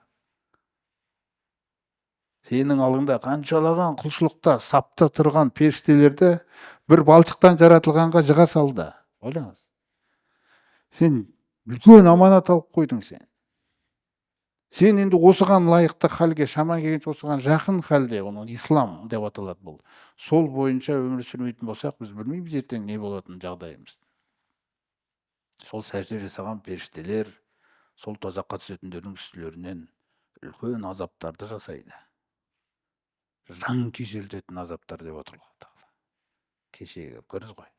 Сенің алдыңда қаншалаған құлшылықта сапта тұрған періштелерді бір балшықтан жаратылғанға жыға салды. Ойлаңыз. Сен үлкен аманат алып қойдың сен. Сен енді осыған лайықты халге, шамаң келгенше осыған жақын халде, оны ислам деп аталады бұл. Сол бойынша өмір сүрмейтін болсақ, біз білмейміз ертең не болатын жағдайымыз. Сол сәжде жасаған періштелер сол тозаққа түсетіндердің үстілерінен үлкен азаптарды жасайды. Жан күйзелтетін азаптар деп отыр Алла тағала. Кешегі көрдіңіз ғой.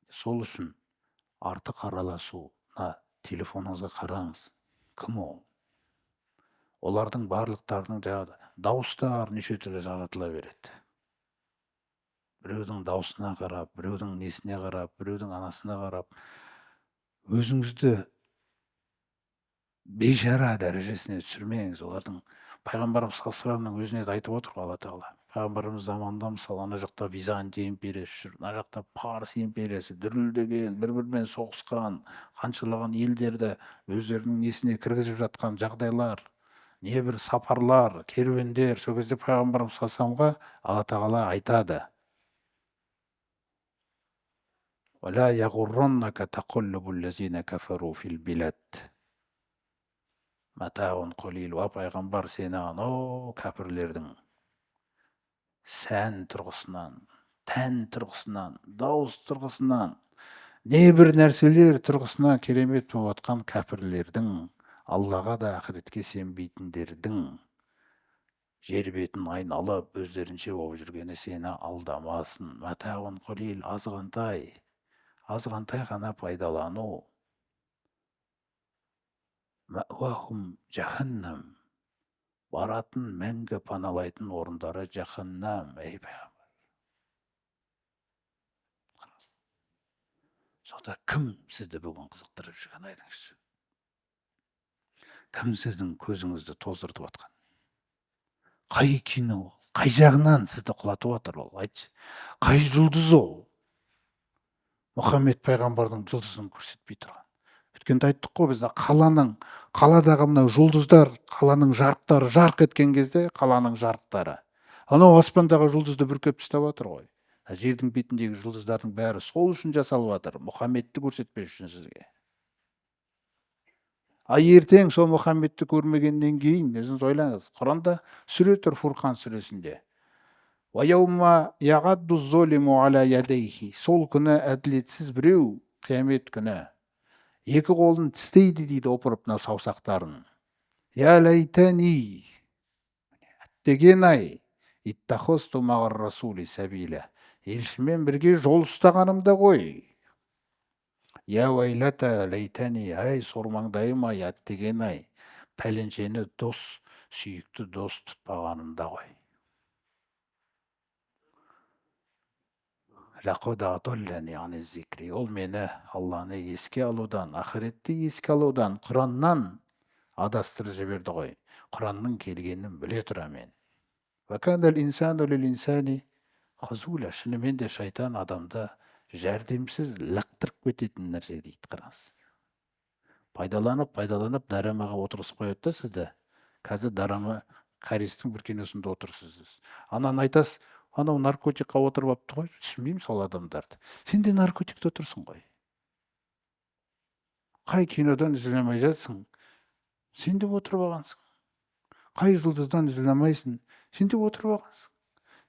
Сол үшін артық араласу, мына телефоныңызға қараңыз. Кім ол? Олардың барлықтарының жаңағы дауыстар неше түрлі жаратыла береді. Біреудің даусына қарап, біреудің несіне қарап, біреудің анасына қарап, өзіңізді бейшара дәрежесіне түсірмеңіз. Олардың пайғамбарымыз саллаллаху алейхи өзіне де айтып отыр ғой Алла тағала. Пайғамбарымыз заманында мысалы ана жақта Византия империясы жүр, мына жақта Парсы империясы дүрілдеген, бір-бірімен соғысқан, қаншалаған елдерді өздерінің несіне кіргізіп жатқан жағдайлар. Небір сапарлар, керуендер, сол кезде пайғамбарымыз саллаллаху алла тағала айтады. وَلَا يَغُرَّنَّكَ تَقَلُّبُ الَّذِينَ كَفَرُوا فِي الْبِلَادِ مَتَاعٌ قَلِيلٌ. Уа пайғамбар, сені анау кәпірлердің сән тұрғысынан, тән тұрғысынан, дауыс тұрғысынан, небір нәрселер тұрғысынан керемет болып жатқан кәпірлердің, Аллаға да ақыретке сенбейтіндердің жер бетін айналып өздерінше болып жүргені сені алдамасын. Мәтәғун қалил, азғантай, азғантай ғана пайдалану. Мәуахум жаханнам, баратын мәңгі паналайтын орындары жаханнам. Ей пайғамбар, сонда кім сізді бүгін қызықтырып жүрген, айтыңызшы? Кім сіздің көзіңізді тоздыртып жатқан? Қай кино ол? Қай жағынан сізді құлатып жатыр ол? Айтшы. Қай жұлдыз ол? Мұхаммед пайғамбардың жұлдызын көрсетпей тұрған. Өткенде айттық қой, біз қаладағы мынау жұлдыздар, қаланың жарықтары жарқ еткен кезде, қаланың жарықтары. Анау аспандағы жұлдызды бүркеп тастап жатыр ғой. Жердің бетіндегі жұлдыздардың бәрі сол үшін жасалып жатыр, Мұхаммедті көрсетпес үшін сізге. А ертең сол Мұхаммедті көрмегеннен кейін, өзіңіз ойлаңыз, Құранда сүре тұр, Фурқан сүресінде. Сол күні әділетсіз біреу, қиямет күні, екі қолын тістейді дейді, опырып мына саусақтарын. Я лайтани, әттеген ай, иттахосту мағар расули сәбила, елшімен бірге жол ұстағанымда ғой. Я уайлата лайтани, ай сормаңдайым ай, әттеген ай, пәленшені дос, сүйікті дос тұтпағанымда ғой. Лақад адаллани ани зикри, ол мені Алланы еске алудан, ақыретті еске алудан, Құраннан адастырып жіберді ғой. Құранның келгенін біле тұра мен. Уа инсану лил инсани хазула, шынымен де шайтан адамды жәрдемсіз лақтырып кететін нәрсе дейді, қараңыз. Пайдаланып, пайдаланып дорамаға отырғызып қояды да сізді. Қазір дорама корейстің бір киносында отырсыз сіз. Ананы айтасыз, анау наркотикқа отырып алыпты ғой, түсінбеймін сол адамдарды. Сен де наркотикте отырсың ғой. Қай кинодан үзіле алмай жатсың, сен де отырып алғансың. Қай жұлдыздан үзіле алмайсың, сен де отырып алғансың.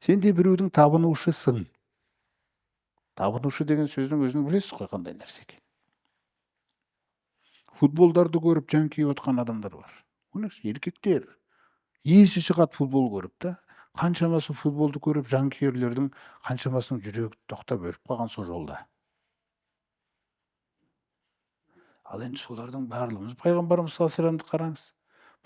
Сен де біреудің табынушысың. Табынушы деген сөздің өзін білесіз ғой қандай нәрсе екенін. Футболдарды көріп жан күйіп отқан адамдар бар. Ойлаңызшы, еркектер есі шығады футбол көріп та. Қаншамасы футболды көріп жанкүйерлердің қаншамасының жүрегі тоқтап өліп қалған сол жолда. Ал енді солардың барлығымыз пайғамбарымыз саллаллаху алейхи вассаламды қараңыз.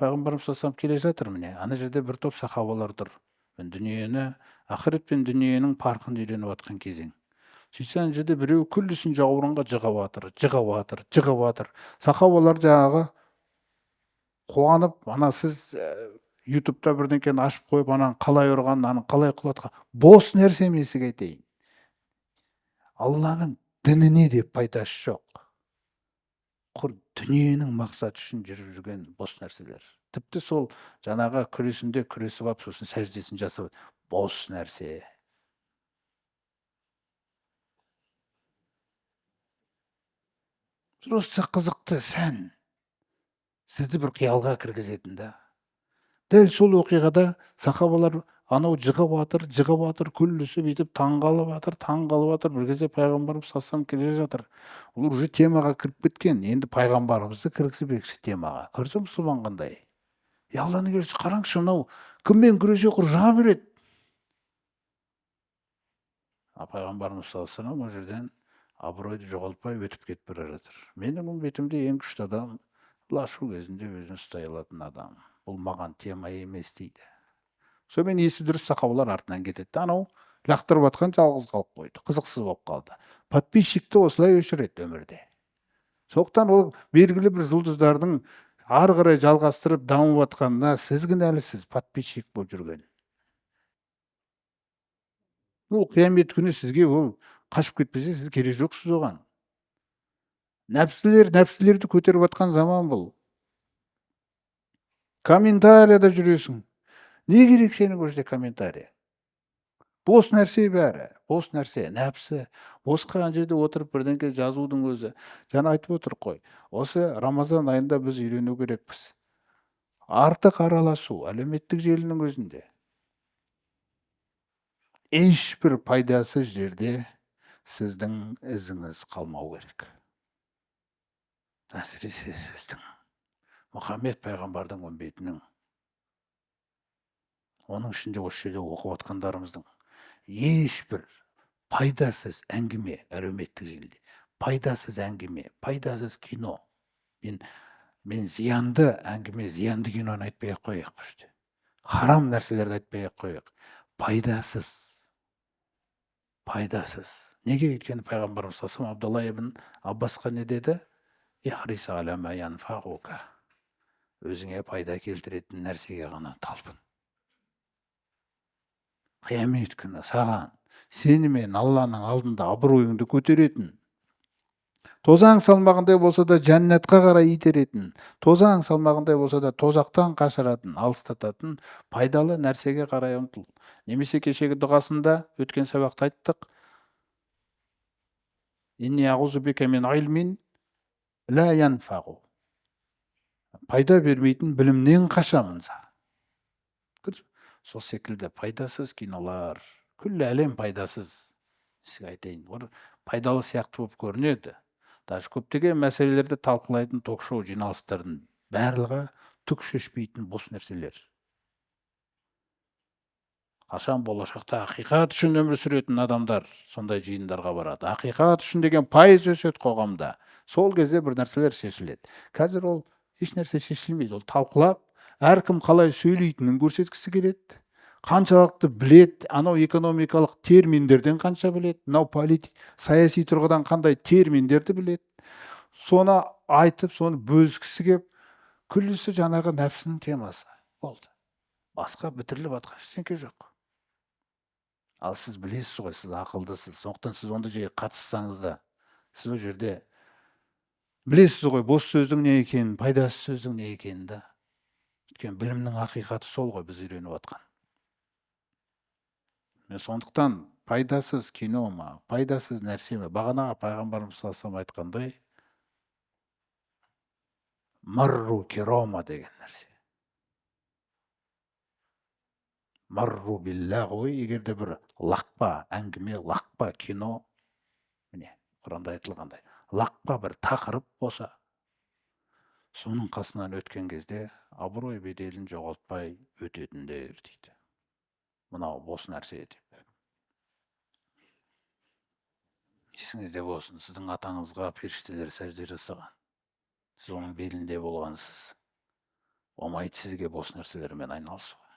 Пайғамбарымыз саллаллаху алейхи вассалам келе жатыр міне. Ана жерде бір топ сахабалар тұр. Дүниені, ақырет пен дүниенің парқын үйреніп жатқан кезең. Сөйтсе ана жерде біреу күллісін жауырынға жығып жатыр, жығып жатыр, жығып жатыр. Сахабалар жаңағы қуанып, ана сіз ютубта бірдеңкені ашып қойып, ананы қалай ұрған, ананы қалай құлатқан, бос нәрсе емес айтайын. Алланың дініне де пайдасы жоқ. Құр дүниенің мақсаты үшін жүріп жүрген бос нәрселер. Тіпті сол жаңағы күресінде күресіп алып, сосын сәждесін жасап, бос нәрсе. Просто қызықты сән. Сізді бір қиялға кіргізетін да. Дәл сол оқиғада сахабалар анау жығып жатыр, жығып жатыр, күллісі бүйтіп таңғалып жатыр, таңғалып жатыр. Бір кезде пайғамбарымыз саллаллаху алейхи вассалам келе жатыр. Ол уже темаға кіріп кеткен. Енді пайғамбарымызды кіргізбекші темаға. Көрсе мұсылман қандай? Е, Алланың елшісі, қараңызшы, мынау кіммен күресе құр жыға береді. А пайғамбарымыз саллаллаху алейхи вассалам ол жерден абыройды жоғалтпай өтіп кетіп бара жатыр. Менің үмбетімде ең күшті адам, бұл ашу кезінде өзін ұстай алатын адам. Бұл маған тема емес дейді. Сонымен есі дұрыс сахабалар артынан кетеді. Анау лақтырып атқан жалғыз қалып қойды. Қызықсыз болып қалды. Подписчикті осылай өшіреді өмірде. Сондықтан ол белгілі бір жұлдыздардың ары қарай жалғастырып дамып жатқанына сіз кінәлісіз, подписчик болып жүрген. Ол қиямет күні сізге ол қашып кетпесе, сіз керек жоқсыз оған. Нәпсілер, нәпсілерді көтеріп жатқан заман бұл. Комментарияда жүресің. Не керек сенің ол жерде комментарий? Бос нәрсе бәрі, бос нәрсе, нәпсі. Босқа ана жерде отырып бірдеңке жазудың өзі. Жаңа айтып отырық қой. Осы Рамазан айында біз үйрену керекпіз. Артық араласу, әлеуметтік желінің өзінде. Ешбір пайдасыз жерде сіздің ізіңіз қалмау керек. Әсіресе сіздің Мұхаммед пайғамбардың үмбетінің, оның ішінде осы жерде оқып отқандарымыздың ешбір пайдасыз әңгіме әлеуметтік желіде, пайдасыз әңгіме, пайдасыз кино. Мен зиянды әңгіме, зиянды киноны айтпай ақ қояйық бұл жерде. Харам нәрселерді айтпай ақ қояйық. Пайдасыз. Пайдасыз. Неге? Өйткені пайғамбарымыз саллаллаху алейхи вассалам Абдалла ибн Аббасқа не деді? Ихрис аля ма янфағука. Өзіңе пайда келтіретін нәрсеге ғана талпын. Қиямет күні саған, сені мен Алланың алдында абыройыңды көтеретін, тозаң салмағандай болса да жәннатқа қарай итеретін, тозаң салмағандай болса да тозақтан қашыратын, алыстататын пайдалы нәрсеге қарай ұмтыл. Немесе кешегі дұғасында өткен сабақта айттық. Инни ағузу бика мин илмин ла янфағу. Пайда бермейтін білімнен қашамын саған. Сол секілді пайдасыз кинолар, күллі әлем пайдасыз. Сізге айтайын, олар пайдалы сияқты болып көрінеді. Даже көптеген мәселелерді талқылайтын ток-шоу жиналыстардың барлығы түк шешпейтін бос нәрселер. Қашан болашақта ақиқат үшін өмір сүретін адамдар сондай жиындарға барады. Ақиқат үшін деген пайыз өседі қоғамда. Сол кезде бір нәрселер шешіледі. Қазір ол еш нәрсе шешілмейді. Ол талқылап, әркім қалай сөйлейтінін көрсеткісі келеді. Қаншалықты білет, анау экономикалық терминдерден қанша білет, мынау саяси тұрғыдан қандай терминдерді білет. Соны айтып, соны бөліскісі кеп, күллісі жаңағы нәпсінің темасы болды. Басқа бітіріліп жатқан ештеңе жоқ. Ал сіз білесіз ғой, сіз ақылдысыз, сондықтан сіз ондай жерге қатыссаңыз да, сіз ол жерде білесіз ғой бос сөздің не екенін, пайдасыз сөздің не екенін да. Өйткені білімнің ақиқаты сол ғой біз үйреніп жатқан. Мен сондықтан пайдасыз кино ма, пайдасыз нәрсе ме, бағанағы пайғамбарымыз саллаллаху алейхи вассалам айтқандай, марру кирома деген нәрсе. Марру биллағуи, егер де бір лақпа әңгіме, лақпа кино, міне Құранда айтылғандай, лақпа бір тақырып болса, соның қасынан өткен кезде абырой беделін жоғалтпай өтетіндер дейді. Мынау бос нәрсе деп. Есіңізде болсын, сіздің атаңызға періштелер сәжде жасаған. Сіз оның белінде болғансыз. Болмайды сізге бос нәрселермен айналысуға.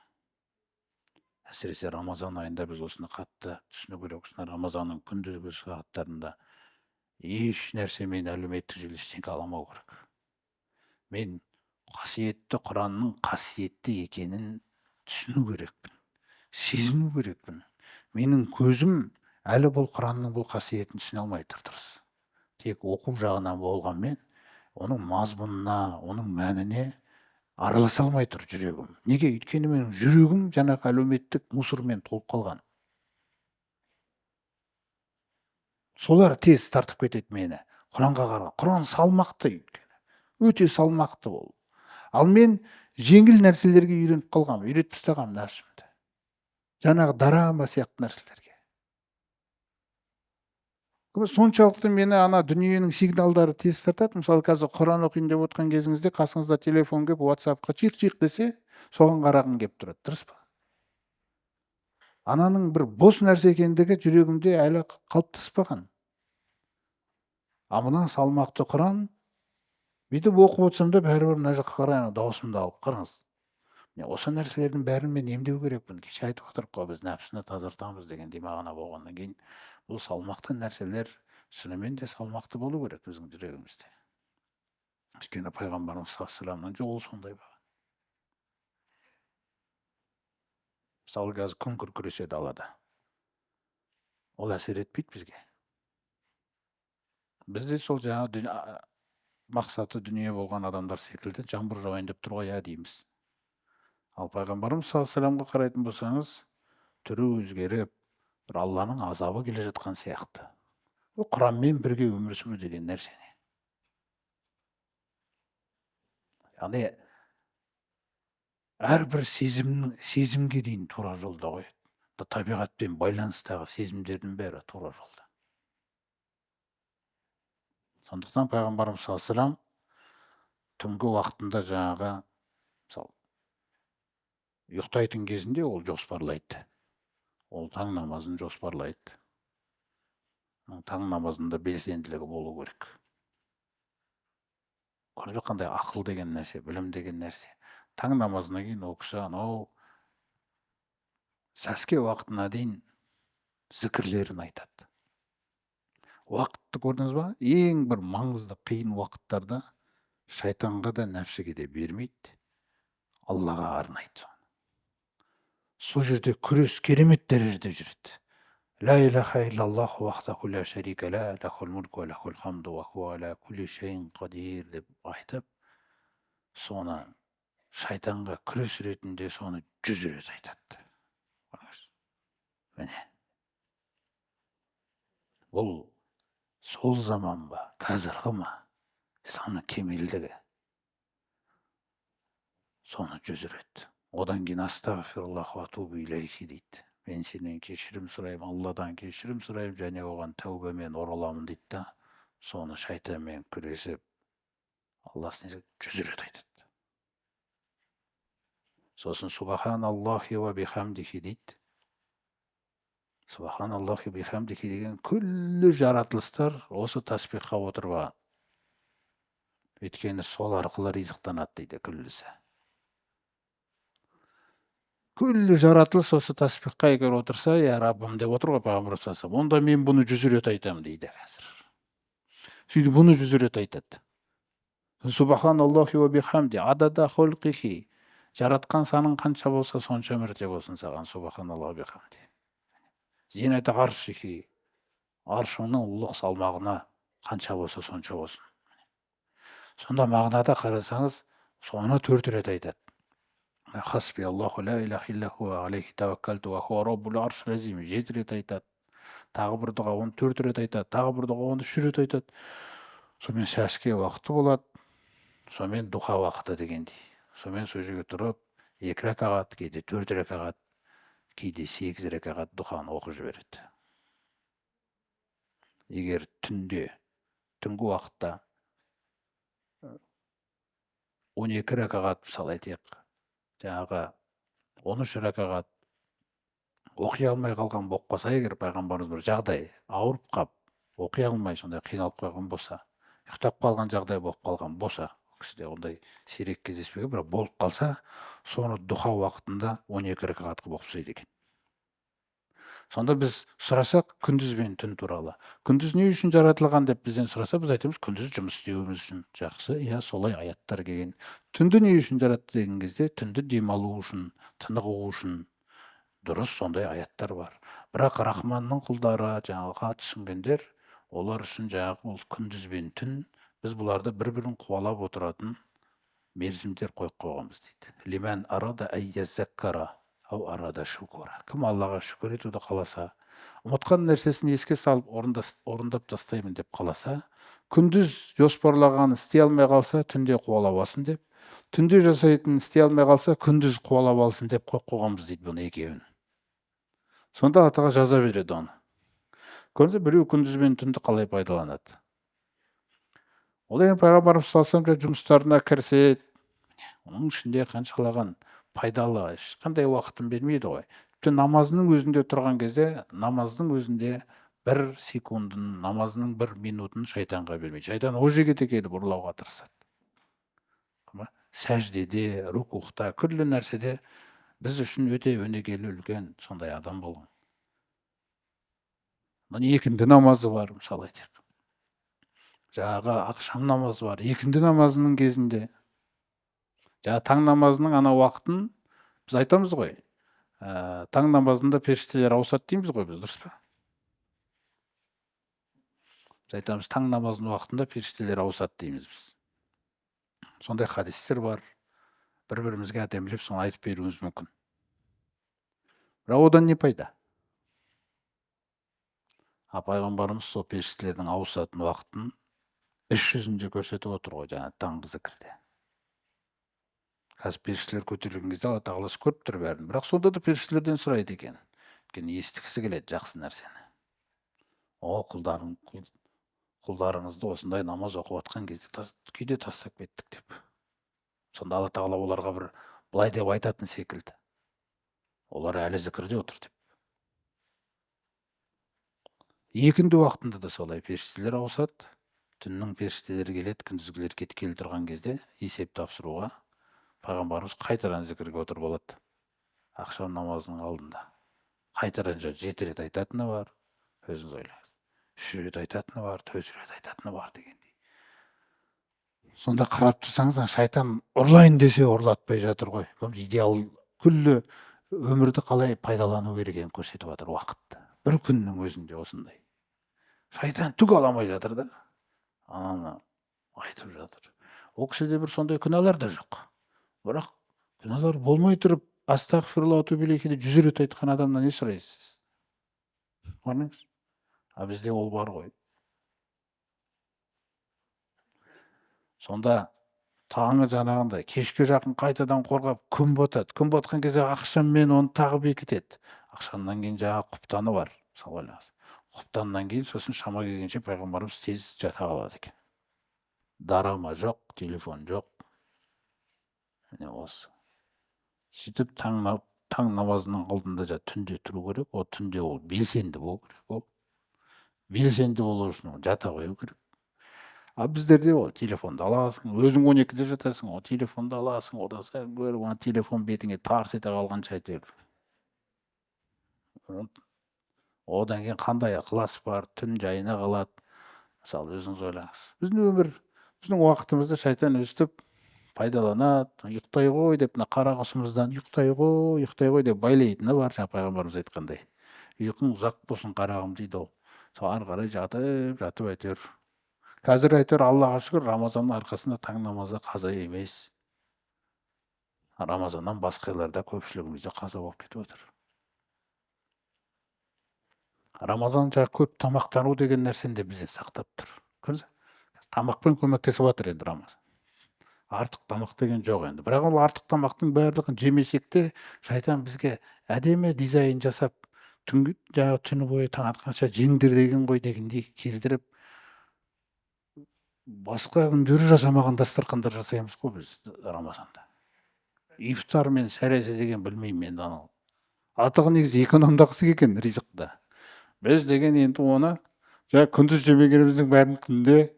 Әсіресе Рамазан айында біз осыны қатты түсіну керек. Рамазанның күндізгі сағаттарында еш нәрсемен әлеуметтік желі ештеңе аламау керек. Мен қасиетті Құранның қасиетті екенін түсіну керекпін, сезіну керекпін. Менің көзім әлі бұл Құранның бұл қасиетін түсіне алмай тұр дұрыс. Тек оқу жағынан болғанмен, оның мазмұнына, оның мәніне араласа алмай тұр жүрегім. Неге? Өйткені менің жүрегім жаңағы әлеуметтік мусормен толып қалған. Солар тез тартып кетеді мені. Құранға қараған. Құран салмақты өйткені. Өте салмақты ол. Ал мен жеңіл нәрселерге үйреніп қалғанмын, үйретіп тастағанмын нәпсімді. Жаңағы дорама сияқты нәрселерге. Соншалықты мені ана дүниенің сигналдары тез тартады. Мысалы, қазір Құран оқиын деп отқан кезіңізде қасыңызда телефон келіп, WhatsApp-қа чиқ-чиқ десе, соған қарағың келіп тұрады. Дұрыс па? Ананың бір бос нәрсе екендігі жүрегімде әлі қалыптаспаған. А мына салмақты Құран бүйтіп оқып отырсам да бәрібір мына жаққа қарай ана дауысымды алып қараңыз. Міне осы нәрселердің бәрін мен емдеу керекпін. Кеше айтып отырмық қой, біз нәпсіні тазартамыз дегендей мағына болғаннан кейін бұл салмақты нәрселер шынымен де салмақты болу керек біздің жүрегімізде. Өйткені пайғамбарымыз саллаллаху алейхи вассаламның жолы сондай болған. Мысалы, қазір күн күркіресе далада. Ол әсер етпейді бізге. Бізде сол жаңа мақсаты дүние болған адамдар секілді жаңбыр жауайын деп тұр ғой, ә дейміз. Ал пайғамбарымыз саллаллаху алейхи вассаламға қарайтын болсаңыз, түрі өзгеріп, бір Алланың азабы келе жатқан сияқты. Ол Құранмен бірге өмір сүру деген нәрсе не? Яғни әрбір сезімге дейін тура жолда қояды. Табиғатпен байланыстағы сезімдердің бәрі тура жолда. Сондықтан пайғамбарымыз саллаллаху алейхи вассалам түнгі уақытында жаңағы, мысалы, ұйықтайтын кезінде ол жоспарлайды. Ол таң намазын жоспарлайды. Таң намазында белсенділігі болу керек. Көрдіңіз бе, қандай ақыл деген нәрсе, білім деген нәрсе. Таң намазынан кейін ол кісі анау сәске уақытына дейін зікірлерін айтады. Уақытты көрдіңіз ба? Ең бір маңызды қиын уақыттарда шайтанға да нәпсіге де бермейді, Аллаға арнайды соны. Сол жерде күрес керемет дәрежеде жүреді. Ла илаха иллаллах вахдаху ла шарика ла, лахул мульку ва лахул хамду ва хуа аля кулли шайин қадир деп айтып, соны шайтанға күрес ретінде соны 100 рет айтады. Міне. Бұл сол заман ба, қазіргі ма? Исламның кемелдігі. Соны 100 рет. Одан кейін астағфируллах ва атубу илейхи дейді. Мен сенен кешірім сұраймын, Алладан кешірім сұраймын және оған тәубамен ораламын дейді да, соны шайтанмен күресіп, Алласын 100 рет айтады. Сосын субханаллахи ва бихамдихи дейді. Субханаллахи бихамдихи деген күллі жаратылыстар осы таспихқа отырып алған. Өйткені сол арқылы ризықтанады дейді күллісі. Күллі жаратылыс осы таспихқа егер отырса, я Раббым деп отыр ғой пайғамбар саллаллаху алейхи вассалам, онда мен бұны 100 рет айтамын дейді қазір. Сөйтіп бұны 100 рет айтады. Субханаллахи ва бихамди адада халқихи. Жаратқан саның қанша болса, сонша мәрте болсын саған субханаллахи бихамди. Зинат аршихи. Аршының ұлық салмағына қанша болса, сонша болсын. Сонда мағынада қарасаңыз, соны 4 рет айтады. Хасби Аллаху ла илаха илля хуа алейхи таваккалту ва хуа раббул аршил азим. 7 рет айтады. Тағы бір дұға оны 4 рет айтады, тағы бір дұға оны 3 рет айтады. Сонымен сәске уақыты болады, сонымен духа уақыты дегендей. Сонымен сол жерге тұрып, 2 ракағат, кейде 4 ракағат, кейде 8 ракағат дұханы оқып жібереді. Егер түнде, түнгі уақытта 12 ракағат, мысалы айтайық, жаңағы 13 ракағат оқи алмай қалған болып қалса, егер пайғамбарымыз бір жағдай ауырып қап, оқи алмай сондай қиналып қойған болса, ұйықтап қалған жағдай болып қалған болса, ол кісіде ондай сирек кездеспеген, бірақ болып қалса, соны духа уақытында 12 ракағат қылып оқып тастайды екен. Сонда біз сұрасақ күндіз бен түн туралы, күндіз не үшін жаратылған деп бізден сұраса, біз айтамыз күндіз жұмыс істеуіміз үшін. Жақсы, иә, солай аяттар келген. Түнді не үшін жаратты деген кезде, түнді демалу үшін, тынығу үшін. Дұрыс, сондай аяттар бар. Бірақ Рахманның құлдары, жаңағыға түсінгендер, олар үшін жаңағы ол күндіз бен түн, біз бұларды бір-бірін қуалап отыратын мерзімдер қойып қойғанбыз дейді. Лиман арада ай яззаккара ау арада шукура. Кім Аллаға шүкір етуді қаласа, ұмытқан нәрсесін еске салып орындап тастаймын деп қаласа, күндіз жоспарлағанын істей алмай қалса, түнде қуалап алсын деп, түнде жасайтынын істей алмай қалса, күндіз қуалап алсын деп қойып қойғанбыз дейді бұны екеуін. Сонда атаға жаза береді оны. Көрдіңіз бе, біреу күндіз бен түнді қалай пайдаланады. Ол енді пайғамбарымыз саллаллаху алейхи вассалам жұмыстарына кіріседі. Оның ішінде қаншалаған пайдалы, ешқандай уақытын бермейді ғой. Тіпті намазының өзінде тұрған кезде, намаздың өзінде бір секундын, намазының бір минутын шайтанға бермейді. Шайтан ол жерге де келіп ұрлауға тырысады. Сәждеде, рукухта, күллі нәрседе біз үшін өте өнегелі үлкен сондай адам болған. Мына екінді намазы бар, мысалы айтайық. Жаңағы ақшам намазы бар. Екінді намазының кезінде, жаңа таң намазының ана уақытын біз айтамыз ғой. Таң намазында періштелер ауысады дейміз ғой біз, дұрыс па? Біз айтамыз, таң намазының уақытында періштелер ауысады дейміз біз. Сондай хадистер бар. Бір-бірімізге әдемілеп соны айтып беруіміз мүмкін. Бірақ одан не пайда? А пайғамбарымыз сол періштелердің ауысатын уақытын іс жүзінде көрсетіп отыр ғой жаңа таңғы зікірде. Қазір періштелер көтерілген кезде Алла тағаласы көріп тұр бәрін. Бірақ сонда да періштелерден сұрайды екен. Өйткені естігісі келеді жақсы нәрсені. О, құлдарыңызды осындай намаз оқып жатқан кезде күйде тастап кеттік деп. Сонда Алла тағала оларға бір былай деп айтатын секілді. Олар әлі зікірде отыр деп. Екінді уақытында да солай періштелер ауысады. Түннің періштелері келеді, күндізгілер кеткелі тұрған кезде есеп тапсыруға пайғамбарымыз қайтадан зікірге отырып алады. Ақшам намазының алдында. Қайтадан 7 рет айтатыны бар, өзіңіз ойлаңыз. 3 рет айтатыны бар, 4 рет айтатыны бар дегендей. Сонда қарап тұрсаңыз, шайтан ұрлайын десе ұрлатпай жатыр ғой. Идеал күллі өмірді қалай пайдалану керек екенін көрсетіп жатыр уақытты. Бір күннің өзінде осындай. Шайтан түк ала алмай жатыр да. Ананы айтып жатыр. Ол кісіде бір сондай күнәлар да жоқ. Бірақ күнәлар болмай тұрып, астағфирулла атубу илейхи деп 100 рет айтқан адамнан не сұрайсыз? Ойлаңыз. А бізде ол бар ғой. Сонда таңы жаңағындай, кешке жақын қайтадан қорғап, күн батады. Күн батқан кезде ақшаммен оны тағы бекітеді. Ақшамнан кейін жаңағы құптаны бар, мысалы ойлаңыз. Құптаннан кейін сосын шама келгенше пайғамбарымыз тез жата қалады екен. Дарама жоқ, телефон жоқ. Міне осы. Сөйтіп таң намазының алдында түнде тұру керек. Ол түнде ол белсенді болу керек. Ол белсенді болу үшін ол жата қою керек. А біздерде ол телефонды аласың, өзің 12-де жатасың, ол телефонды аласың, одан сайын көріп, ана телефон бетіңе тарс ете қалғанша әйтеуір. Одан кейін қандай ықылас бар, түн жайына қалады. Мысалы, өзіңіз ойлаңыз. Біздің өмір, біздің уақытымызды шайтан өстіп пайдаланады, ұйықтай ғой деп, мына қара құсымыздан ұйықтай ғой, ұйықтай ғой деп байлайтыны бар, жаңа пайғамбарымыз айтқандай. Ұйқың ұзақ болсын қарағым дейді ол. Сол ары қарай жатып, жатып әйтеуір. Қазір әйтеуір Аллаға шүкір, Рамазанның арқасында таң намазы қаза емес. Рамазаннан басқа айларда көпшілігімізде қаза болып кетіп отыр. Рамазан жаңа көп тамақтану деген нәрсені де бізден сақтап тұр. Көрдіңіз бе? Тамақпен көмектесіп жатыр енді Рамазан. Артық тамақ деген жоқ енді. Бірақ ол артық тамақтың барлығын жемесек те, шайтан бізге әдемі дизайн жасап, түнгі жаңағы түні бойы таң атқанша жеңдер деген ғой дегендей келтіріп, басқа күндері жасамаған дастархандар жасаймыз ғой біз Рамазанда. Ифтар мен сәресі деген білмеймін енді анау. Артығы негізі экономдағысы келген ризықты. Біз деген енді оны жаңа күндіз жемегеніміздің бәрін түнде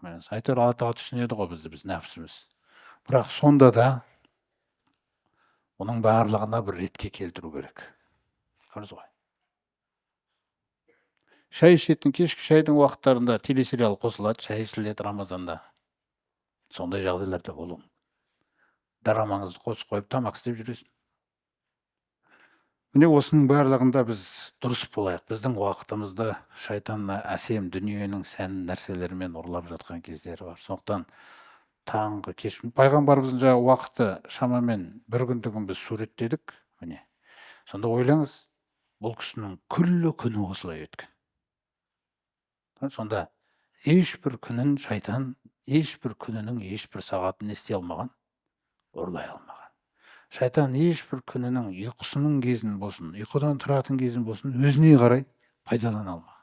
әйтеуір Алла тағала түсінеді ғой бізді, біз нәпсіміз. Бірақ сонда да оның барлығына бір ретке келтіру керек. Көрдіңіз ғой. Шай ішетін, кешкі шайдың уақыттарында телесериал қосылады, шай ішіледі Рамазанда. Сондай жағдайлар да болуы мүмкін. Дорамаңызды қосып қойып тамақ істеп жүресің. Міне осының барлығында біз дұрыс болайық. Біздің уақытымызды шайтан әсем дүниенің сән нәрселерімен ұрлап жатқан кездері бар. Сондықтан таңғы кеш пайғамбарымыздың жаңағы уақыты шамамен бір күндігін біз суреттедік. Міне. Сонда ойлаңыз, бұл кісінің күллі күні осылай өткен. Сонда ешбір күнін шайтан, ешбір күнінің ешбір сағатын не істей алмаған, ұрлай алмаған. Шайтан ешбір күнінің ұйқысының кезін болсын, ұйқыдан тұратын кезін болсын, өзіне қарай пайдалана алмаған.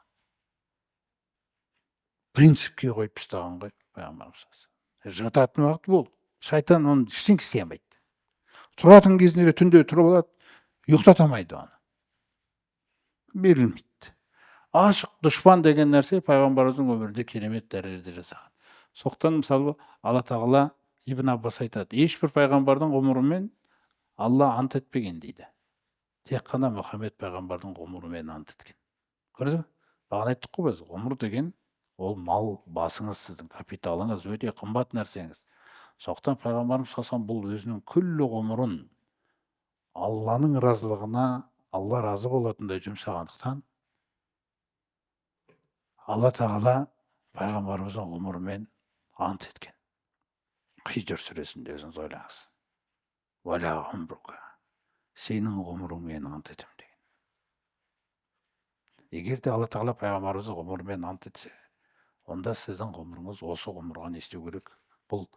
Принципке қойып тастаған ғой пайғамбарымыз. Жататын уақыт болды. Шайтан оны ештеңе істей алмайды. Тұратын кезінде де түнде тұрып алады, ұйықтата алмайды оны. Берілмейді. Ашық дұшпан деген нәрсе пайғамбарымыздың өмірінде керемет дәрежеде жасаған. Сондықтан мысалы Алла тағала Ибн Аббас айтады, ешбір пайғамбардың ғұмырымен Алла ант етпеген дейді. Тек қана Мұхаммед пайғамбардың ғұмырымен ант еткен. Көрдіңіз бе? Бағана айттық қой біз, ғұмыр деген ол мал басыңыз, сіздің капиталыңыз, өте қымбат нәрсеңіз. Сондықтан пайғамбарымыз саллаллаху бұл өзінің күллі ғұмырын Алланың разылығына, Алла разы болатындай жұмсағандықтан Алла тағала пайғамбарымыздың ғұмырымен ант еткен. Хижр сүресінде өзіңіз ойлаңыз. Уәлә ғұмрука. Сенің ғұмырыңмен ант етемін деген. Егер де Алла Тағала пайғамбарымыздың ғұмырымен ант етсе, онда сіздің ғұмырыңыз осы ғұмырға не істеу керек? Бұл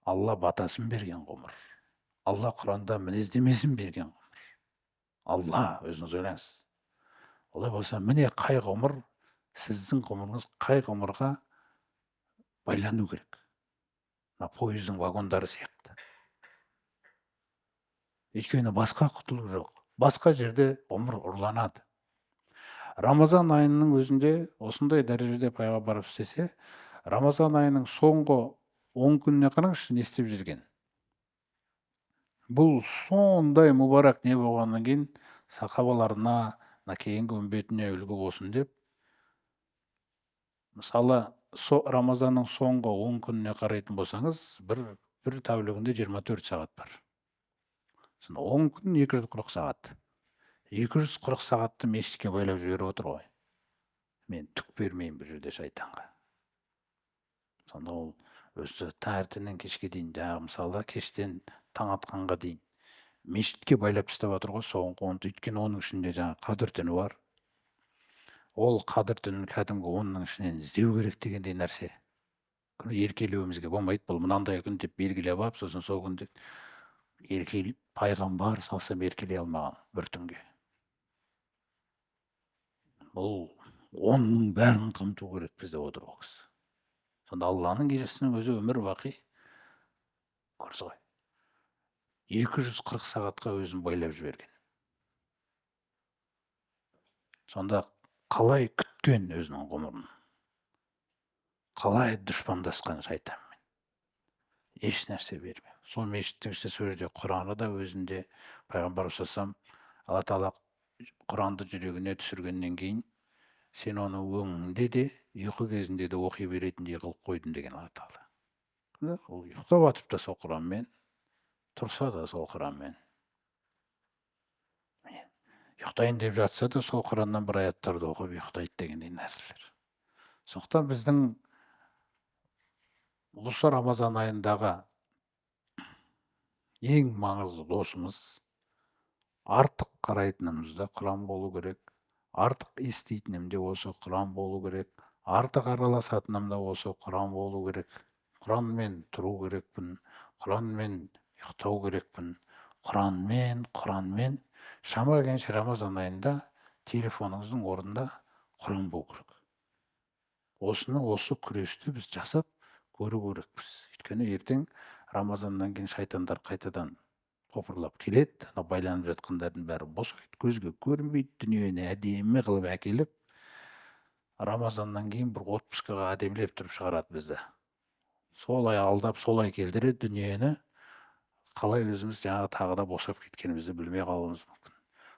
Алла батасын берген ғұмыр. Алла Құранда мінездемесін берген ғұмыр. Алла, өзіңіз ойлаңыз. Олай болса, міне қай ғұмыр, сіздің ғұмырыңыз қай ғұмырға байлану керек. Мына пойыздың вагондары сияқты. Өйткені басқа құтылу жоқ. Басқа жерде ғұмыр ұрланады. Рамазан айының өзінде осындай дәрежеде пайғамбар істесе, Рамазан айының соңғы 10 күніне қараңызшы, не істеп жүрген. Бұл сондай мүбарак не болғаннан кейін сахабаларына, кейінгі үмбетіне үлгі болсын деп, мысалы, Рамазанның соңғы 10 күніне қарайтын болсаңыз, бір тәулігінде 24 сағат бар. Сонда 10 күн 240 сағат. 240 сағатты мешітке байлап жіберіп отыр ғой. Мен түк бермеймін бұл жерде шайтанға. Сонда ол өзі таңертеңнен кешке дейін, жаңағы мысалы кештен таң атқанға дейін мешітке байлап тастап отыр ғой соңғы 10-ды. Өйткені оның ішінде жаңағы қадір түні бар. Ол қадір түнін кәдімгі 10-ның ішінен іздеу керек дегендей нәрсе. Еркелеуімізге болмайды, бұл мынандай күн деп белгілеп алып, сосын сол күнде еркелеп, пайғамбар салсам еркелей алмаған бір түнге. Бұл 10-ның бәрін қамту керек бізде отыр ол кісі. Сонда Алланың елшісінің өзі өмір бақи көрсі ғой. 240 сағатқа өзін байлап жіберген. Сонда қалай күткен өзінің ғұмырын? Қалай дұшпандасқан шайтанмен? Еш нәрсе бермей. Сол мешіттің ішінде сол жерде Құраны да өзінде, пайғамбар саллаллаху Алла Тағала Құранды жүрегіне түсіргеннен кейін сен оны өңіңде де, ұйқы кезінде де оқи беретіндей қылып қойдым деген Алла Тағала. Ол ұйықтап жатып та сол Құранмен, тұрса да сол Құранмен. Ұйықтайын деп жатса да сол Құраннан бір аяттарды оқып ұйықтайды дегендей нәрселер. Сондықтан біздің осы Рамазан айындағы ең маңызды досымыз, артық қарайтынымыз да Құран болу керек, артық еститінім де осы Құран болу керек, артық араласатыным да осы Құран болу керек. Құранмен тұру керекпін, Құранмен ұйықтау керекпін, Құранмен шама келгенше Рамазан айында телефоныңыздың орнында Құран болу керек. Осыны, осы күресті біз жасап көру керекпіз. Өйткені ертең Рамазаннан кейін шайтандар қайтадан топырлап келеді, ана байланып жатқандардың бәрі босайды, көзге көрінбейді, дүниені әдемі қылып әкеліп, Рамазаннан кейін бір отпускаға әдемілеп тұрып шығарады бізді. Солай алдап, солай келтіреді дүниені, қалай өзіміз жаңағы тағы да босап кеткенімізді білмей қалуымыз мүмкін.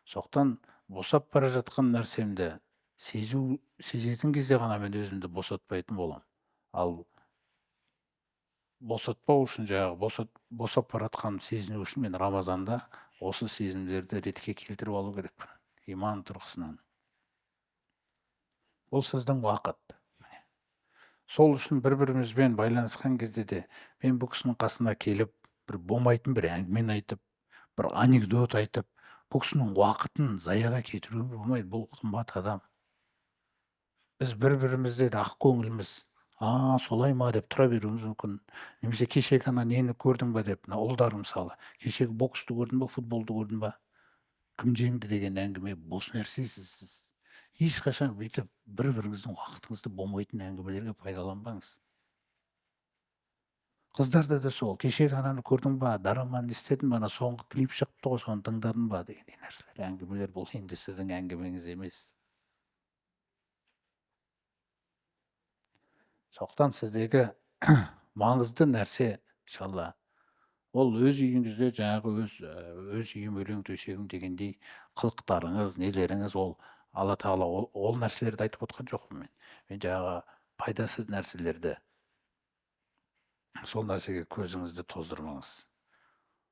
Сондықтан босап бара жатқан нәрсемді сезетін кезде ғана мен өзімді босатпайтын боламын. Ал босатпау үшін, жаңағы босап бара жатқанымды сезіну үшін мен Рамазанда осы сезімдерді ретке келтіріп алу керекпін, иман тұрғысынан. Бұл сіздің уақыт. Сол үшін бір-бірімізбен байланысқан кезде де мен бұл кісінің қасына келіп, бір болмайтын бір әңгімені айтып, бір анекдот айтып, бұл кісінің уақытын заяға кетіруге болмайды. Бұл қымбат адам. Біз бір-бірімізде де ақ көңіліміз, солай ма деп тұра беруіміз мүмкін. Немесе кешегі ана нені көрдің ба деп, мына ұлдар мысалы, кешегі боксты көрдің ба, футболды көрдің ба, кім жеңді деген әңгіме бос нәрсе сіз. Ешқашан бүйтіп бір-біріңіздің уақытыңызды болмайтын әңгімелерге пайдаланбаңыз. Қыздарда да сол, кешегі ананы көрдің ба, дораманы істедің ба, ана соңғы клип шығыпты ғой, соны тыңдадың ба дегендей нәрселер, әңгімелер бұл енді сіздің әңгімеңіз емес. Сондықтан сіздегі маңызды нәрсе, иншалла, ол өз үйіңізде жаңағы өз үйім, өлең төсегім дегендей қылықтарыңыз, нелеріңіз, ол Алла Тағала ол нәрселерді айтып отқан жоқпын мен. Мен жаңағы пайдасыз нәрселерді, сол нәрсеге көзіңізді тоздырмаңыз.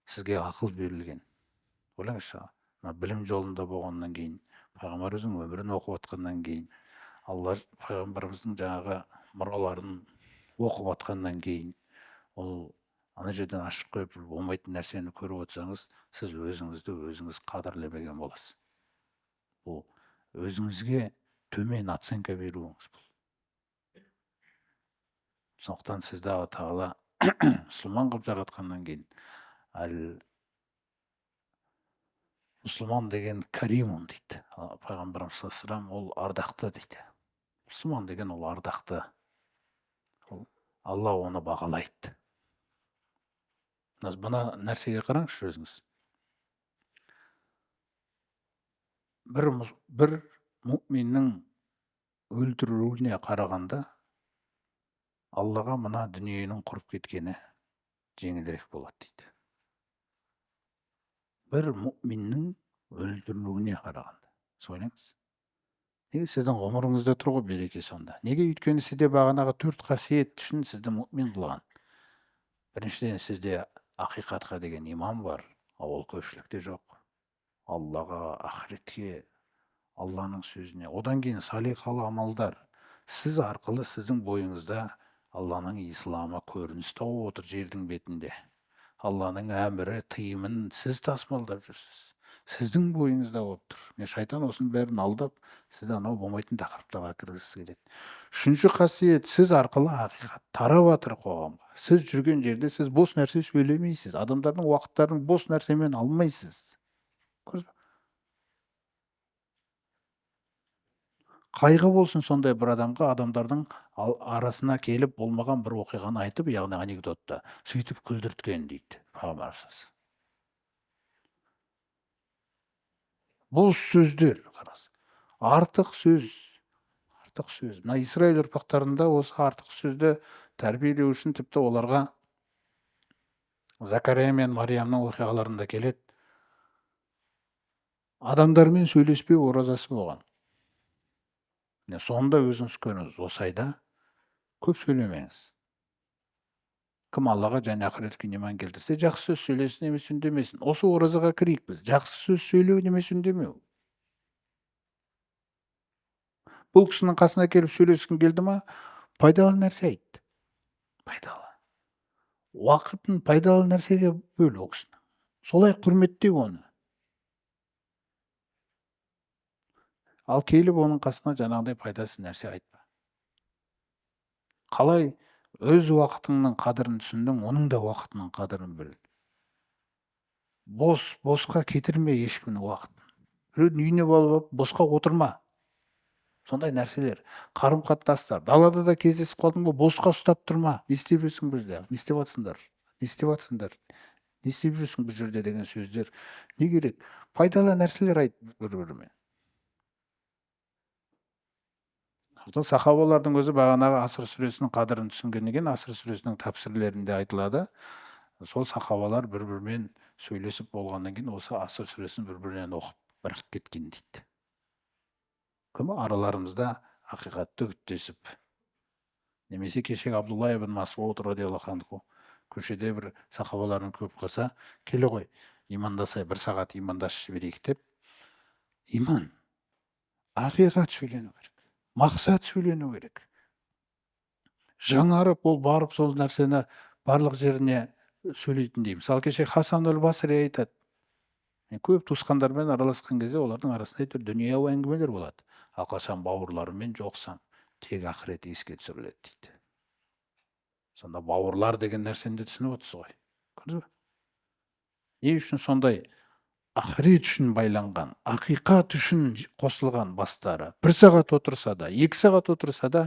Сізге ақыл берілген. Ойлаңызшы, мына білім жолында болғаннан кейін, пайғамбарымыздың өмірін оқып отқаннан кейін, Алла пайғамбарымыздың жаңағы мұраларын оқып отқаннан кейін, ол Ана жерден ашып қойып болмайтын нәрсені көріп отырсаңыз, сіз өзіңізді өзіңіз қадірлемеген боласыз. Бұл өзіңізге төмен оценка беруіңіз бұл. Сондықтан сізді Алла Тағала мұсылман қылып жаратқаннан кейін, әл мұсылман деген каримун дейді. Пайғамбарымыз саллаллаху алейхи, ол ардақты дейді. Мұсылман деген ол ардақты. Ол Алла оны бағалайды. Мына нәрсеге қараңызшы өзіңіз. Бір мүминнің өлтірілуіне қарағанда Аллаға мына дүниенің құрып кеткені жеңілірек болады дейді. Бір мүминнің өлтірілуіне қарағанда. Ойлаңыз. Неге сіздің ғұмырыңызда тұр ғой береке сонда? Неге? Өйткені сізде бағанағы төрт қасиет үшін сізді мүмин қылған. Біріншіден, сізде ақиқатқа деген иман бар, ал ол көпшілікте жоқ. Аллаға, ақыретке, Алланың сөзіне. Одан кейін салиқалы амалдар. Сіз арқылы, сіздің бойыңызда Алланың исламы көрініс тауып отыр жердің бетінде. Алланың әмірі, тыйымын сіз тасымалдап жүрсіз. Сіздің бойыңызда болып тұр. Мен шайтан осының бәрін алдап, сізді анау болмайтын тақырыптарға кіргізгісі келеді. Үшінші қасиет, сіз арқылы ақиқат тарап жатыр қоғамға. Сіз жүрген жерде сіз бос нәрсе сөйлемейсіз, адамдардың уақыттарын бос нәрсемен алмайсыз. Көрдіңіз бе? Қайғы болсын сондай бір адамға, адамдардың арасына келіп болмаған бір оқиғаны айтып, яғни анекдотты, сөйтіп күлдірткен дейді пайғамбарымыз. Бұл сөздер, қараңыз, артық сөз, артық сөз. Мына Израиль ұрпақтарында осы артық сөзді тәрбиелеу үшін тіпті оларға Закария мен Мариямның оқиғаларында келеді. Адамдармен сөйлеспеу оразасы болған. Сонда өзіңіз көріңіз, осы айда көп сөйлемеңіз. Кім Аллаға және ақырет күніне иман келтірсе, жақсы сөз сөйлесін немесе үндемесін. Осы оразаға кірейік біз. Жақсы сөз сөйлеу немесе үндемеу. Бұл кісінің қасына келіп сөйлескің келді ма? Пайдалы нәрсе айт. Пайдалы. Уақытын пайдалы нәрсеге бөл ол кісіні. Солай құрметтеу оны. Ал келіп оның қасына жаңағыдай пайдасыз нәрсе айтпа. Қалай өз уақытыңның қадірін түсіндің, оның да уақытының қадірін біл. Босқа кетірме ешкімнің уақытын. Біреудің үйіне барып босқа отырма. Сондай нәрселер, қарым-қатынастар. Далада да кездесіп қалдың ба, босқа ұстап тұрма. Не істеп жүрсің бұл жерде? Не істеп жатсыңдар? Не істеп жатсыңдар? Не істеп жүрсің бұл жерде деген сөздер не керек? Пайдалы нәрселер айт бір-бірімен. Сахабалардың өзі бағанағы Аср сүресінің қадірін түсінгеннен кейін Аср сүресінің тәпсірлерінде айтылады. Сол сахабалар бір-бірімен сөйлесіп болғаннан кейін осы Аср сүресін бір-бірінен оқып бірақ кеткен дейді. Кім араларымызда ақиқатты үгіттесіп, немесе кешегі Абдулла ибн Масуд радиаллаху анху көшеде бір сахабаларын көріп қалса, келе ғой, имандасай, бір сағат имандасып жіберейік деп. Иман, ақиқат сөйлену керек. Мақсат сөйлену керек. Жаңарып, ол барып сол нәрсені барлық жеріне сөйлейтіндей. Мысалы, кеше Хасан әл-Басри айтады. Мен көп туысқандармен араласқан кезде олардың арасында әйтеуір дүниеауи әңгімелер болады. Ал қашан бауырларымен жоқсаң, тек ақырет еске түсіріледі дейді. Сонда бауырлар деген нәрсені де түсініп отырсыз ғой. Көрдіңіз бе? Не үшін сондай ақырет үшін байланған, ақиқат үшін қосылған бастары бір сағат отырса да, 2 сағат отырса да,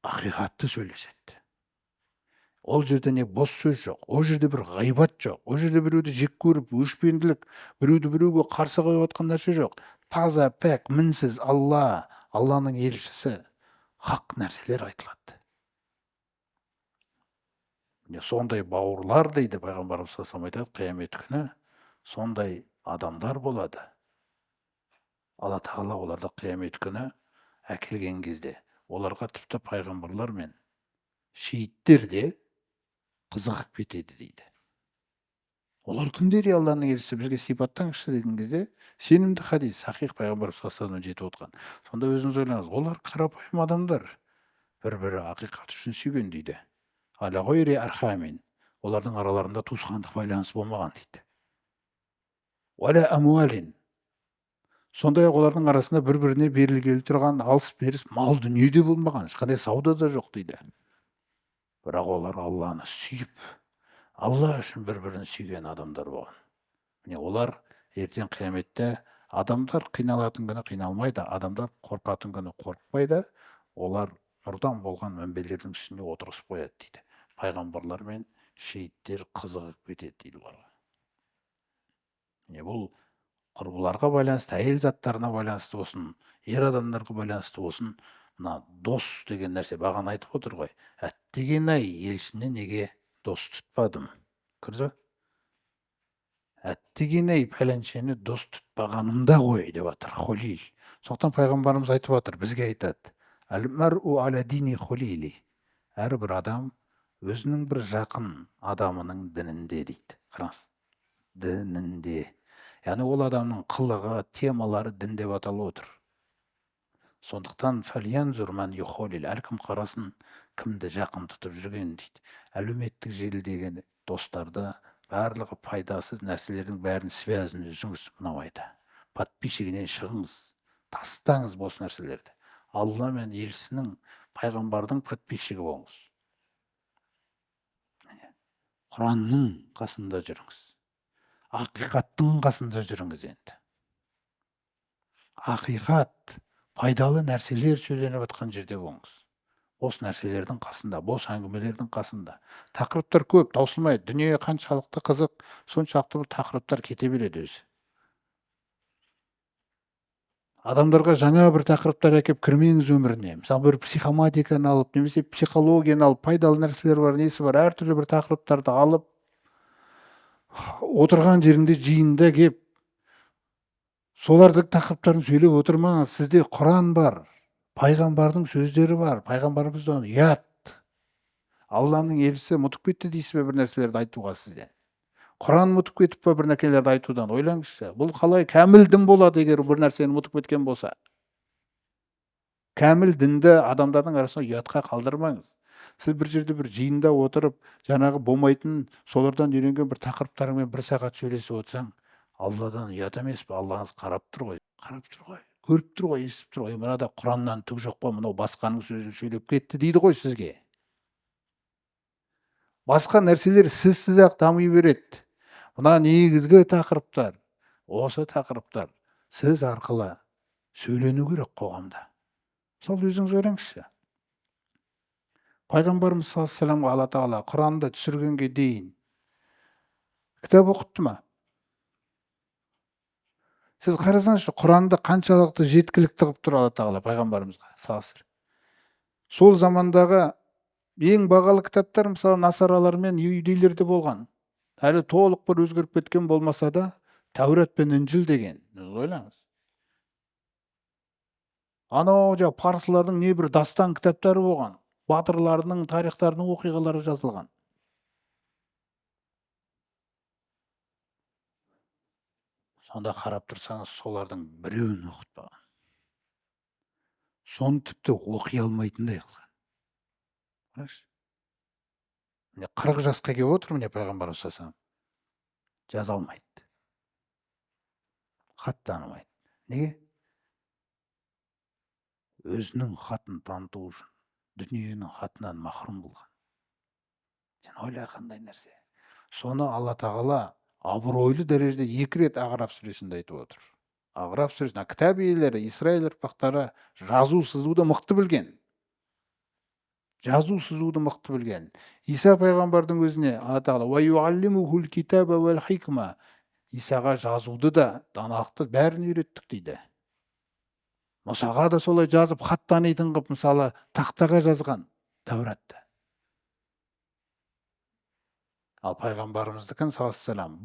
ақиқатты сөйлеседі. Ол жерде не бос сөз жоқ, ол жерде бір ғайбат жоқ, ол жерде біреуді жек көріп, өшпенділік, біреуді біреуге қарсы қойып отқан нәрсе жоқ. Таза, пәк, мінсіз Алла, Алланың елшісі, хақ нәрселер айтылады. Міне сондай бауырлар дейді пайғамбарымыз саллаллаху алейхи вассалам айтады, қиямет күні сондай адамдар болады. Алла Тағала оларды қиямет күні әкелген кезде оларға тіпті пайғамбарлар мен шейіттер де қызығып кетеді дейді. Олар кімдер, Алланың елшісі, бізге сипаттаңызшы деген кезде, сенімді хадис, сахих пайғамбар саллаллаху алейхи вассалам жетіп отқан. Сонда өзіңіз ойлаңыз, олар қарапайым адамдар, бір-бірі ақиқат үшін сүйген дейді. Аля ғайри архамин, Олардың араларында туысқандық байланыс болмаған дейді. Уәлә әмуалин. Сондай-ақ олардың арасында бір-біріне берілгелі тұрған алыс-беріс мал дүние де болмаған, ешқандай сауда да жоқ дейді. Бірақ олар Алланы сүйіп, Алла үшін бір-бірін сүйген адамдар болған. Міне, олар ертең қияметте адамдар қиналатын күні қиналмайды, адамдар қорқатын күні қорықпайды, олар нұрдан болған мінбелердің үстіне отырғызып қояды дейді. Пайғамбарлар мен шейіттер қызығып кетеді дейді оларға. Міне, бұл құрбыларға байланысты, әйел заттарына байланысты болсын, ер адамдарға байланысты болсын, мына дос деген нәрсе бағана айтып отыр ғой. Әттеген-ай, елшіні неге дос тұтпадым? Көрдіңіз ба? Әттеген-ай, пәленшені дос тұтпағанымда ғой деп жатыр Холил. Сондықтан пайғамбарымыз айтып жатыр, бізге айтады. Әл-мар'у аля дини холили. Әрбір адам өзінің бір жақын адамының дінінде дейді. Қараңыз, дінінде. Яғни ол адамның қылығы, темалары дін деп аталып отыр. Сондықтан фәлянзур ман юхолил, әркім қарасын кімді жақын тұтып жүргенін дейді. Әлеуметтік желідегі достарды барлығы пайдасыз нәрселердің бәрін связін үзіңіз мынау айда. Подписчигінен шығыңыз, тастаңыз бос нәрселерді. Алла мен елшісінің, пайғамбардың подписчигі болыңыз. Құранның қасында жүріңіз. Ақиқаттың қасында жүріңіз енді. Ақиқат, пайдалы нәрселер сөйленіп жатқан жерде болыңыз. Бос нәрселердің қасында, бос әңгімелердің қасында. Тақырыптар көп, таусылмайды. Дүние қаншалықты қызық, соншалықты бұл тақырыптар кете береді өзі. Адамдарға жаңа бір тақырыптар әкеп кірмеңіз өміріне. Мысалы, бір психоматиканы алып, немесе психологияны алып, пайдалы нәрселер бар, несі бар, әртүрлі бір тақырыптарды алып, отырған жерінде жиында кеп, солардың тақырыптарын сөйлеп отырмаңыз. Сізде Құран бар, пайғамбардың сөздері бар, пайғамбарымыздан ұят. Алланың елшісі ұмытып кетті дейсіз бе бір нәрселерді айтуға сізден? Құран ұмытып кетіп пе бір нәрселерді айтудан? Ойлаңызшы, бұл қалай кәміл дін болады егер бір нәрсені ұмытып кеткен болса? Кәміл дінді адамдардың арасында ұятқа қалдырмаңыз. Сіз бір жерде бір жиында отырып, жаңағы болмайтын солардан үйренген бір тақырыптарыңмен бір сағат сөйлесіп отырсаң, Алладан ұят емес пе? Аллаңыз қарап тұр ғой, қарап тұр ғой, көріп тұр ғой, естіп тұр ғой. Мынада Құраннан түк жоқ па, мынау басқаның сөзін сөйлеп кетті дейді ғой сізге. Басқа нәрселер сізсіз-ақ дами береді. Мына негізгі тақырыптар, осы тақырыптар сіз арқылы сөйлену керек қоғамда. Мысалы, өзіңіз ойлаңызшы. Пайғамбарымыз саллаллаху алейхи вассаламға Алла Тағала Құранды түсіргенге дейін кітап оқытты ма? Сіз қарасаңызшы, Құранды қаншалықты жеткілікті қылып тұр Алла Тағала пайғамбарымызға салыстырып. Сол замандағы ең бағалы кітаптар, мысалы, насаралар мен иудейлерде болған. Әлі толық бір өзгеріп кеткен болмаса да, Тәурат пен Інжіл деген, ойлаңыз. Анау жаңа парсылардың небір дастан кітаптары болған, батырларының, тарихтарының оқиғалары жазылған. Сонда қарап тұрсаңыз, солардың біреуін оқытпаған. Соны тіпті оқи алмайтындай қылған. Қараңызшы. Міне, 40 жасқа келіп отыр, міне, пайғамбарымыз саллаллаху алейхи вассалам. Жаза алмайды. Хат танымайды. Неге? Өзінің хатын таныту үшін дүниенің хатынан махрұм болған. Сен ойла қандай нәрсе. Соны Алла Тағала абыройлы дәрежеде екі рет Ағраф сүресінде айтып отыр. Ағраф сүресінде кітап иелері, Исраил ұрпақтары жазу сызуды мықты білген. Жазу сызуды мықты білген. Иса пайғамбардың өзіне Алла Тағала «Уа юаллимухул китаба уәл хикма», Исаға жазуды да, даналықты бәрін үйреттік дейді. Мұсаға да солай жазып, хат танитын қылып, мысалы, тақтаға жазған Тәуратты. Ал пайғамбарымыздікін саллаллаху алейхи вассалам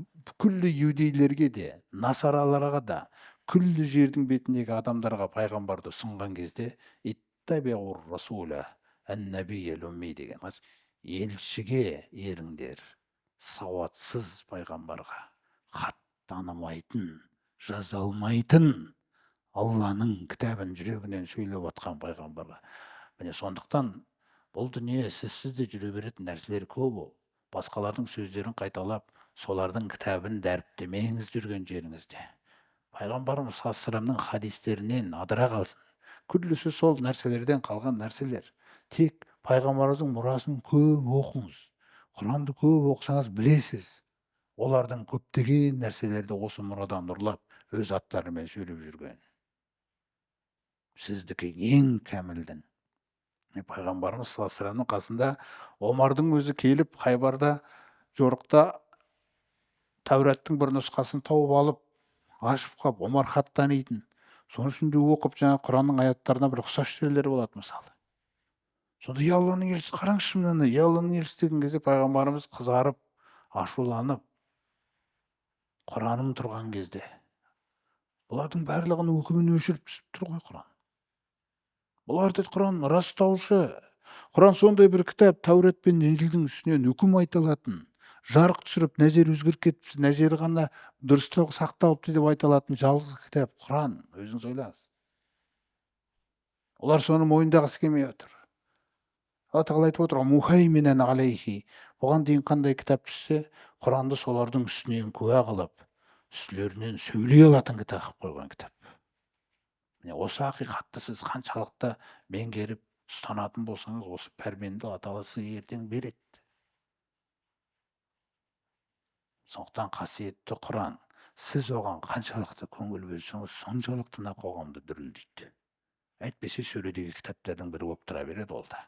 күллі иудейлерге де, насараларға да, күллі жердің бетіндегі адамдарға пайғамбарды ұсынған кезде иттабиур расула ән-набийял умми деген елшіге еріңдер, сауатсыз пайғамбарға, хат танымайтын, жаза алмайтын, Алланың кітабын жүрегінен сөйлеп отқан пайғамбарға. Міне, сондықтан бұл дүние сізсіз де жүре беретін нәрселер көп ол. Басқалардың сөздерін қайталап, солардың кітабын дәріптемеңіз жүрген жеріңізде. Пайғамбарымыз саллаллаху алейхи хадистерінен адыра қалсын. Күллісі сол нәрселерден қалған нәрселер. Тек пайғамбарымыздың мұрасын көп оқыңыз. Құранды көп оқысаңыз білесіз. Олардың көптеген нәрселерді осы мұрадан ұрлап, өз аттарымен сөйлеп жүрген. Сіздікі ең кәміл дін. Пайғамбарымыз саллаллаху алейхи вассаламның қасында Омардың өзі келіп, Хайбарда жорықта Тәураттың бір нұсқасын тауып алып, ашып қап, Омар хат танитын. Соның ішінде оқып, жаңа Құранның аяттарына бір ұқсас жерлері болады мысалы. Сонда я Алланың елшісі, қараңызшы мынаны, я Алланың елшісі деген кезде пайғамбарымыз қызарып, ашуланып, Құраным тұрған кезде бұлардың барлығының үкімін өшіріп түсіп тұр ғой Құран. Бұлар дейді Құран растаушы. Құран сондай бір кітап, Тәурат пен Інжілдің үстінен үкім айта алатын, жарық түсіріп, нәзер өзгеріп кетіпті, нәзері ғана дұрыстау сақталыпты деп айта алатын жалғыз кітап Құран. Өзіңіз ойлаңыз. Олар соны мойындағысы келмей отыр. Алла тағала айтып отыр, мухайминан алейхи. Бұған дейін қандай кітап түссе, Құранды солардың үстінен куә қылып, үстілерінен сөйлей алатын кітап қылып қойған кітап. Міне осы ақиқатты сіз қаншалықты меңгеріп ұстанатын болсаңыз, осы пәрменді Алла тағала сізге ертең береді. Сондықтан қасиетті Құран, сіз оған қаншалықты көңіл бөлсеңіз, соншалықты мына қоғамды дүрілдейді. Әйтпесе сөредегі кітаптардың бірі болып тұра береді ол да.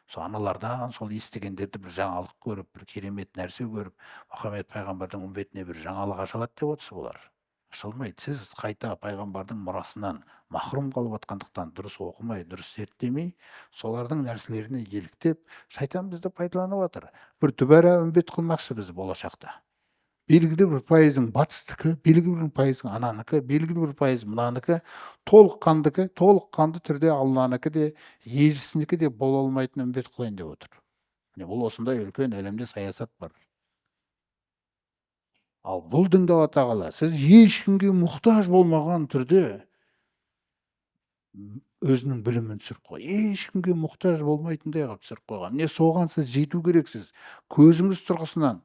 Сол аналардан сол естігендерді бір жаңалық көріп, бір керемет нәрсе көріп, Мұхаммед пайғамбардың үмбетіне бір жаңалық аша алады деп отырсыз бұлар. Аша алмайды. Сіз қайта пайғамбардың мұрасынан махрұм қалып жатқандықтан дұрыс оқымай, дұрыс зерттемей, солардың нәрселеріне еліктеп, шайтан бізді пайдаланып жатыр. Бір дүбәрә үмбет қылмақшы бізді болашақта. Белгілі бір пайызың батыстікі, белгілі бір пайызың ананікі, белгілі бір пайыз мынанікі, толыққандікі, толыққанды түрде Алланікі де, елшісінікі де бола алмайтын үмбет қылайын деп отыр. Міне бұл осындай үлкен әлемде саясат бар. Ал бұл дінді Алла тағала сіз ешкімге мұқтаж болмаған түрде өзінің білімін түсіріп қойған, ешкімге мұқтаж болмайтындай қылып түсіріп қойған. Міне соған сіз жету керексіз. Көзіңіз тұрғысынан,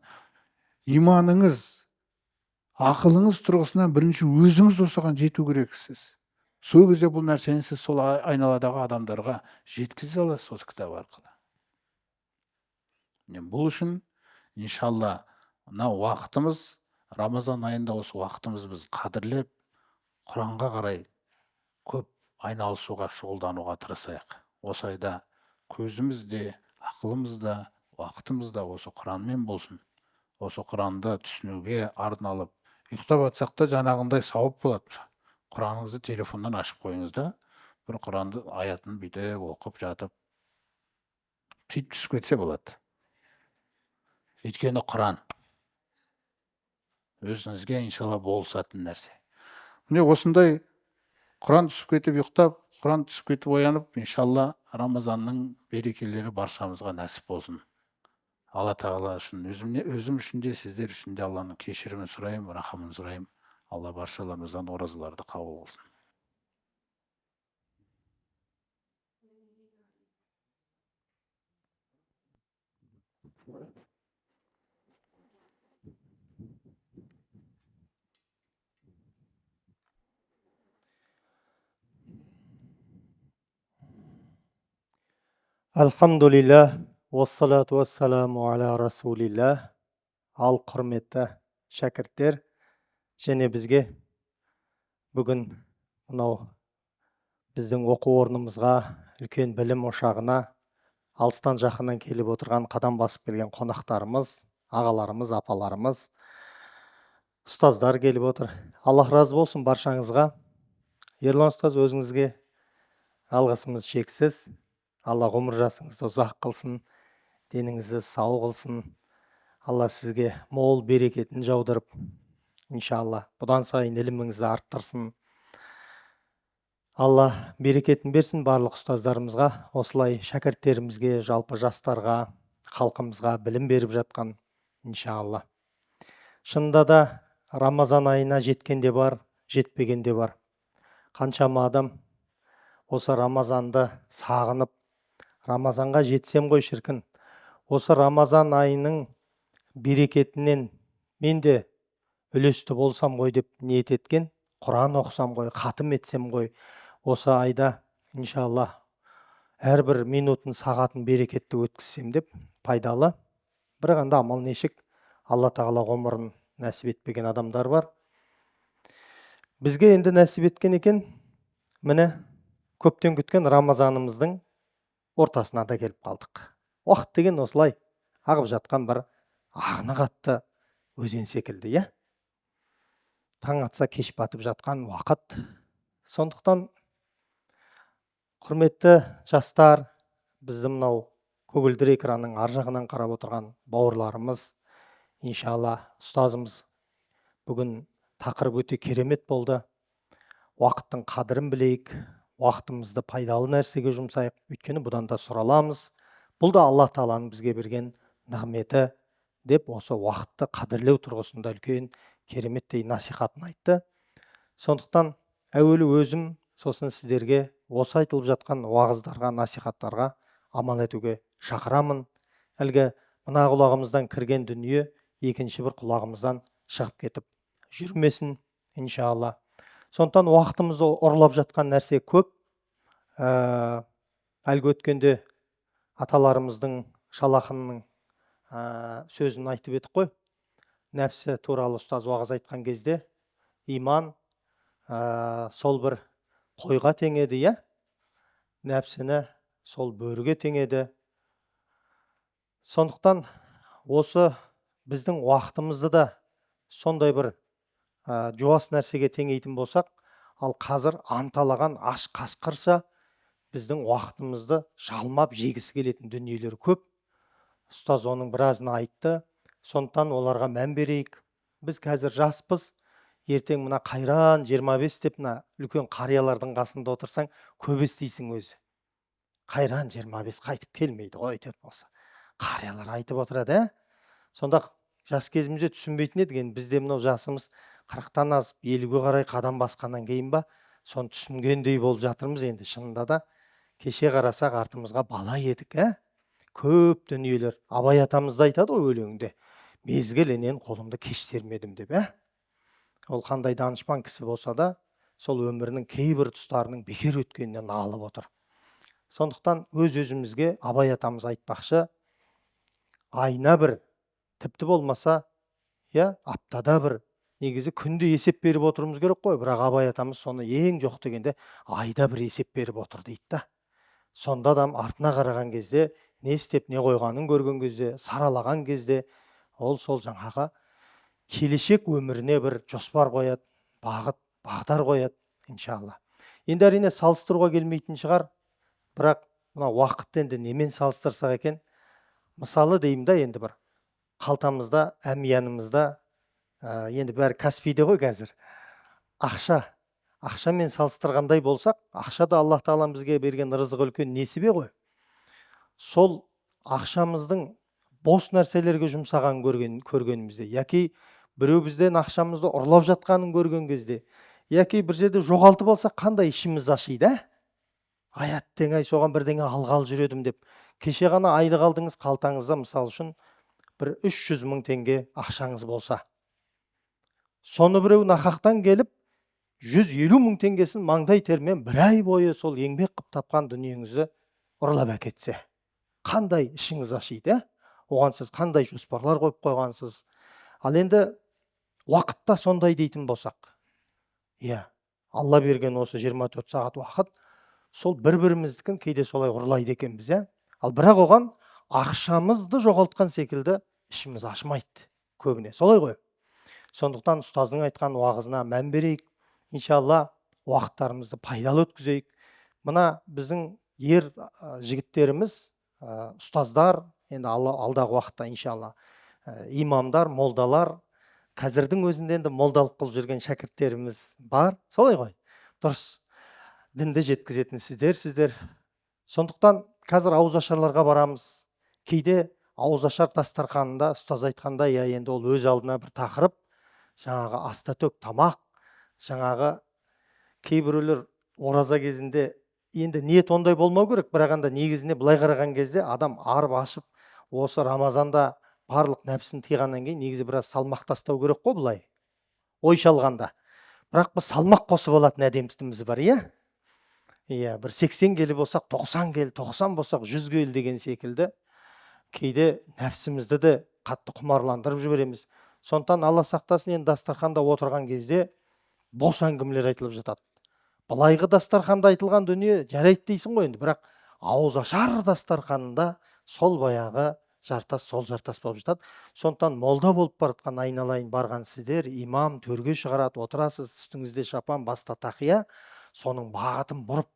иманыңыз, ақылыңыз тұрғысынан бірінші өзіңіз осыған жету керексіз. Сол кезде бұл нәрсені сіз сол айналадағы адамдарға жеткізе аласыз осы кітап арқылы. Міне бұл үшін иншалла мына уақытымыз, Рамазан айында осы уақытымыз біз қадірлеп, Құранға қарай көп айналысуға, шұғылдануға тырысайық. Осы айда көзіміз де, ақылымыз да, уақытымыз да осы Құранмен болсын. Осы Құранды түсінуге арналып, ұйықтап жатсақ та жаңағындай сауап болады. Құраныңызды телефоннан ашып қойыңыз да, бір Құранды аятын бүйтіп оқып жатып, сөйтіп түсіп кетсе болады. Өйткені Құран өзіңізге иншалла болысатын нәрсе. Міне осындай Құран түсіп кетіп ұйықтап, Құран түсіп кетіп оянып, иншалла Рамазанның берекелері баршамызға нәсіп болсын. Алла тағала үшін, өзім үшін де, сіздер үшін де Алланың кешірімін сұраймын, рахымын сұраймын. Алла баршаларымыздан оразаларды қабыл қылсын. Альхамдулиллах, уассалату уассаламу аля расулиллах. Ал құрметті шәкірттер, және бізге бүгін мынау біздің оқу орнымызға, үлкен білім ошағына алыстан жақыннан келіп отырған, қадам басып келген қонақтарымыз, ағаларымыз, апаларымыз, ұстаздар келіп отыр. Аллах разы болсын баршаңызға. Ерлан ұстаз, өзіңізге алғысымыз шексіз. Алла ғұмыр жасыңызды ұзақ қылсын, деніңізді сау қылсын. Алла сізге мол берекетін жаудырып, иншалла бұдан сайын іліміңізді арттырсын. Алла берекетін берсін барлық ұстаздарымызға, осылай шәкірттерімізге, жалпы жастарға, халқымызға білім беріп жатқан, иншалла. Шынында да Рамазан айына жеткен де бар, жетпеген де бар. Қаншама адам осы Рамазанды сағынып, Рамазанға жетсем ғой шіркін, осы Рамазан айының Берекетінен мен де үлесті болсам ғой деп ниет еткен, Құран оқысам ғой, хатым етсем ғой, осы айда иншалла әрбір минутын, сағатын берекетті өткізсем деп пайдалы. Бірақ енді амал нешік, Алла тағала ғұмырын нәсіп етпеген адамдар бар. Бізге енді нәсіп еткен екен, міне көптен күткен Рамазанымыздың ортасына да келіп қалдық. Уақыт деген осылай ағып жатқан бір ағыны қатты өзен секілді, иә? Таң атса кеш батып жатқан уақыт. Сондықтан құрметті жастар, бізді мынау көгілдір экранның ар жағынан қарап отырған бауырларымыз, иншалла ұстазымыз бүгін тақырып өте керемет болды. Уақыттың қадірін білейік, уақытымызды пайдалы нәрсеге жұмсайық, өйткені бұдан да сұраламыз. Бұл да Алла тағаланың бізге берген нығметі деп осы уақытты қадірлеу тұрғысында үлкен кереметтей насихатын айтты. Сондықтан әуелі өзім, сосын сіздерге осы айтылып жатқан уағыздарға, насихаттарға амал етуге шақырамын. Әлгі мына құлағымыздан кірген дүние екінші бір құлағымыздан шығып кетіп жүрмесін, иншалла. Сондықтан уақытымызды ұрлап жатқан нәрсе көп. Әлгі өткенде аталарымыздың, Шалақынның сөзін айтып едік қой. Нәпсі туралы ұстаз уағыз айтқан кезде иман сол бір қойға теңеді, иә? Нәпсіні сол бөріге теңеді. Сондықтан осы біздің уақытымызды да сондай бір жуас нәрсеге теңейтін болсақ, ал қазір анталаған аш қасқырша біздің уақытымызды жалмап жегісі келетін дүниелер көп. Ұстаз оның біразын айтты. Сондықтан оларға мән берейік. Біз қазір жаспыз, ертең мына қайран 25 деп мына үлкен қариялардың қасында отырсаң, көп естисің өзі. Қайран 25 қайтып келмейді ғой деп осы қариялар айтып отырады, ә? Сонда жас кезімізде түсінбейтін едік, енді бізде мынау жасымыз 40-тан асып 50-ге қарай қадам басқаннан кейін ба, соны түсінгендей болып жатырмыз енді. Шынында да кеше қарасақ артымызға бала едік, ә? Көп дүниелер. Абай атамыз да айтады ғой өлеңінде, мезгілінен қолымды кеш сермедім деп, ә? Ол қандай данышпан кісі болса да, сол өмірінің кейбір тұстарының бекер өткеніне налып отыр. Сондықтан өз өзімізге Абай атамыз айтпақшы, айына бір, тіпті болмаса, иә, аптада бір, негізі күнде есеп беріп отыруымыз керек қой, бірақ Абай атамыз соны ең жоқ дегенде айда бір есеп беріп отыр дейді да. Сонда адам артына қараған кезде, не істеп не қойғанын көрген кезде, саралаған кезде, ол сол жаңағы келешек өміріне бір жоспар қояды, бағыт, бағдар қояды, иншалла. Енді әрине салыстыруға келмейтін шығар, бірақ мына уақытты енді немен салыстырсақ екен? Мысалы деймін да, енді бір қалтамызда, әмиянымызда, енді бәрі Каспийде ғой қазір. Ақша, ақшамен салыстырғандай болсақ, ақша да Аллах тағаланың бізге берген рызығы үлкен несібе ғой. Сол ақшамыздың бос нәрселерге жұмсағанын көргенімізде, яки біреу бізден ақшамызды ұрлап жатқанын көрген кезде, яки бір жерде жоғалтып алсақ, қандай ішіміз ашиды, ә? Ай, әттең ай, соған бірдеңе алғалы жүр едім деп. Кеше ғана айлық алдыңыз, қалтаңызда мысал үшін бір 300 мың теңге ақшаңыз болса, соны біреу нақақтан келіп 150 мың теңгесін маңдай термен бір ай бойы сол еңбек қып тапқан дүниеңізді ұрлап әкетсе, қандай ішіңіз ашиды, ә? Оған сіз қандай жоспарлар қойып қойғансыз? Ал енді уақытта сондай дейтін болсақ, иә, Алла берген осы 24 сағат уақыт, сол бір-біріміздікін кейде солай ұрлайды екенбіз, иә? Ал бірақ оған ақшамызды жоғалтқан секілді ішіміз ашымайды көбіне, солай ғой. Сондықтан ұстаздың айтқан уағызына мән берейік, иншалла уақыттарымызды пайдалы өткізейік. Мына біздің ер жігіттеріміз, ұстаздар, енді алдағы уақытта иншалла имамдар, молдалар, қазірдің өзінде енді молдалық қылып жүрген шәкірттеріміз бар, солай ғой, дұрыс дінді жеткізетін сіздерсіздер. Сондықтан қазір ауызашарларға барамыз. Кейде ауызашар дастарханында ұстаз айтқандай, иә, енді ол өз алдына бір тақырып, жаңағы аста төк тамақ, жаңағы кейбіреулер ораза кезінде, енді ниет ондай болмау керек, бірақ енді негізінде былай қараған кезде адам арып ашып, осы Рамазанда Барлық нәпсіні тыйғаннан кейін негізі біраз салмақ тастау керек қой былай ойша алғанда. Бірақ біз салмақ қосып алатын әдетіміз бар, иә? Иә, бір 80 келі болсақ, 90 келі, 90 болсақ, 100 келі деген секілді кейде нәпсімізді де қатты құмарландырып жібереміз. Сондықтан Алла сақтасын, енді дастарханда отырған кезде бос әңгімелер айтылып жатады. Былайғы дастарханда айтылған дүние жарайды дейсің ғой енді, бірақ ауыз ашар дастарханында сол баяғы жартас, сол жартас болып жатады. Сондықтан молда болып бара жатқан айналайын барған сіздер, имам төрге шығарады, отырасыз, үстіңізде шапан, баста тақия, соның бағытын бұрып,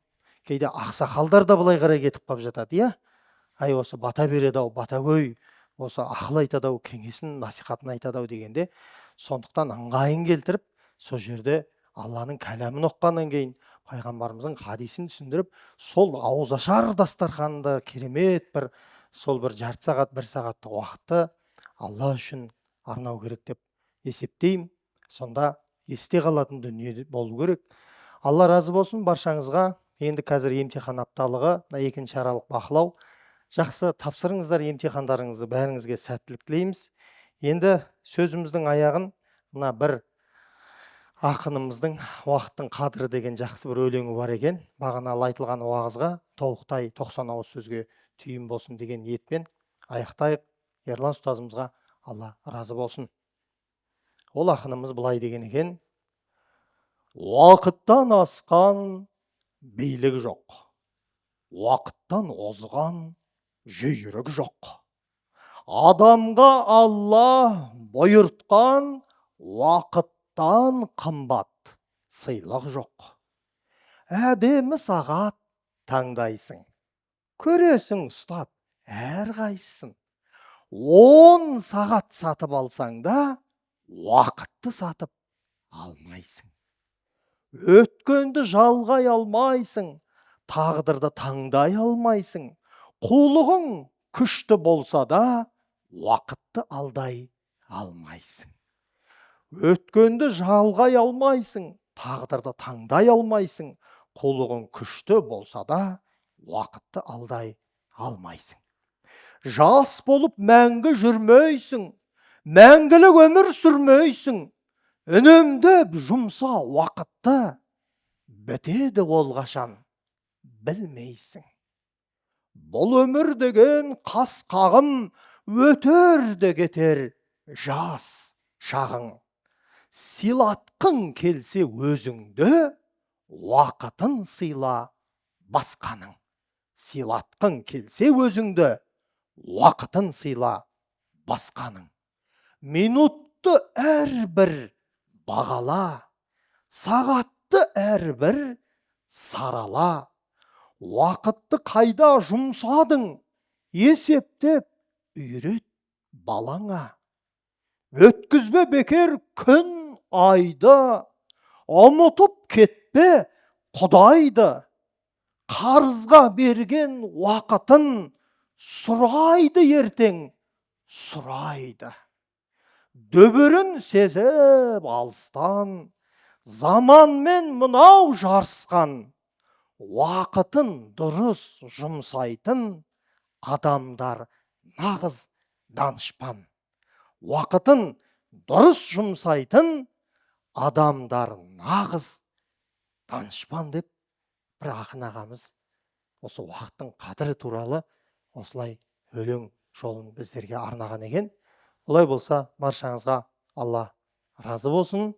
кейде ақсақалдар да былай қарай кетіп қалып жатады, иә? Ай, осы бата береді ау, батагөй, осы ақыл айтады ау, кеңесін, насихатын айтады ау дегенде, сондықтан ыңғайын келтіріп, сол жерде Алланың кәләмін оқығаннан кейін пайғамбарымыздың хадисін түсіндіріп, сол ауыз ашар дастарханында керемет бір сол бір жарты сағат, бір сағаттық уақытты Алла үшін арнау керек деп есептеймін. Сонда есте қалатын дүние болу керек. Алла разы болсын баршаңызға. Енді қазір емтихан апталығы, мына екінші аралық бақылау. Жақсы тапсырыңыздар емтихандарыңызды, бәріңізге сәттілік тілейміз. Енді сөзіміздің аяғын мына бір ақынымыздың «Уақыттың қадірі» деген жақсы бір өлеңі бар екен. Бағана айтылған уағызға тобықтай 90 ауыз сөзге түйін болсын деген ниетпен аяқтайық. Ерлан ұстазымызға Алла разы болсын. Ол ақынымыз былай деген екен: уақыттан асқан билік жоқ, уақыттан озған жүйрік жоқ. Адамға Алла бұйыртқан уақыттан қымбат сыйлық жоқ. Әдемі сағат таңдайсың, көресің ұстап әрқайсысын. 10 сағат сатып алсаң да, уақытты сатып алмайсың. Өткенді жалғай алмайсың, тағдырды таңдай алмайсың. Қулығың күшті болса да, уақытты алдай алмайсың. Өткенді жалғай алмайсың, тағдырды таңдай алмайсың. Қулығың күшті болса да, уақытты алдай алмайсың. Жас болып мәңгі жүрмейсің, мәңгілік өмір сүрмейсің. Үнемдеп жұмса уақытты, бітеді ол қашан білмейсің. Бұл өмір деген қас қағым, өтер де кетер жас шағың. Сыйлатқың келсе өзіңді, уақытын сыйла басқаның. Сыйлатқың келсе өзіңді, уақытын сыйла басқаның. Минутты әрбір бағала, сағатты әрбір сарала. Уақытты қайда жұмсадың, есептеп үйрет балаңа. Өткізбе бекер күн айды, ұмытып кетпе Құдайды. Қарызға берген уақытын сұрайды ертең, сұрайды. Дүбірін сезіп алыстан, заманмен мынау жарысқан, уақытын дұрыс жұмсайтын адамдар нағыз данышпан. Уақытын дұрыс жұмсайтын адамдар нағыз данышпан деп бір ақын ағамыз осы уақыттың қадірі туралы осылай өлең жолын біздерге арнаған екен. Олай болса, баршаңызға Алла разы болсын.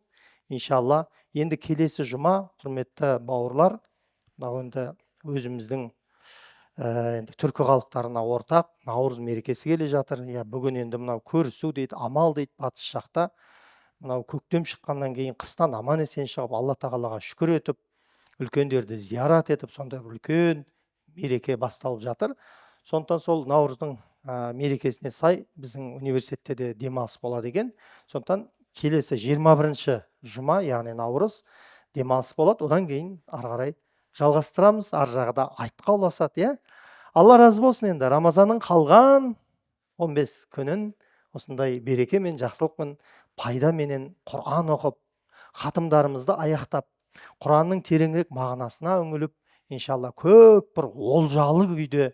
Иншалла, енді келесі жұма, құрметті бауырлар, мынау енді өзіміздің енді түркі халықтарына ортақ Наурыз мерекесі келе жатыр. Иә, бүгін енді мынау көрісу дейді, амал дейді батыс жақта. Мынау көктем шыққаннан кейін қыстан аман есен шығып, Алла тағалаға шүкір етіп, үлкендерді зиярат етіп, сондай бір үлкен мереке басталып жатыр. Сондықтан сол Наурыздың мерекесіне сай біздің университетте де демалыс болады екен. Сондықтан келесі 21 жұма, яғни Наурыз демалыс болады. Одан кейін ары қарай жалғастырамыз. Ар жағы да айтқа ұласады, иә. Алла разы болсын. Енді Рамазанның қалған 15 күнін осындай берекемен, жақсылықпен, пайдаменен Құран оқып, хатымдарымызды аяқтап, Құранның тереңірек мағынасына үңіліп, иншалла көп бір олжалы күйде,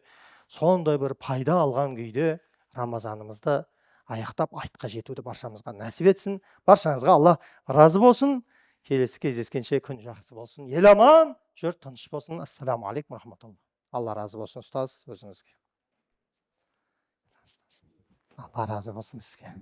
сондай бір пайда алған күйде Рамазанымызды Аяқтап, айтқа жетуді баршамызға нәсіп етсін. Баршаңызға Алла разы болсын. Келесі кездескенше күн жақсы болсын, ел аман, жұрт тыныш болсын. Ассаламу алейкум рахматулла. Алла разы болсын, ұстаз, өзіңізге. Алла разы болсын сізге.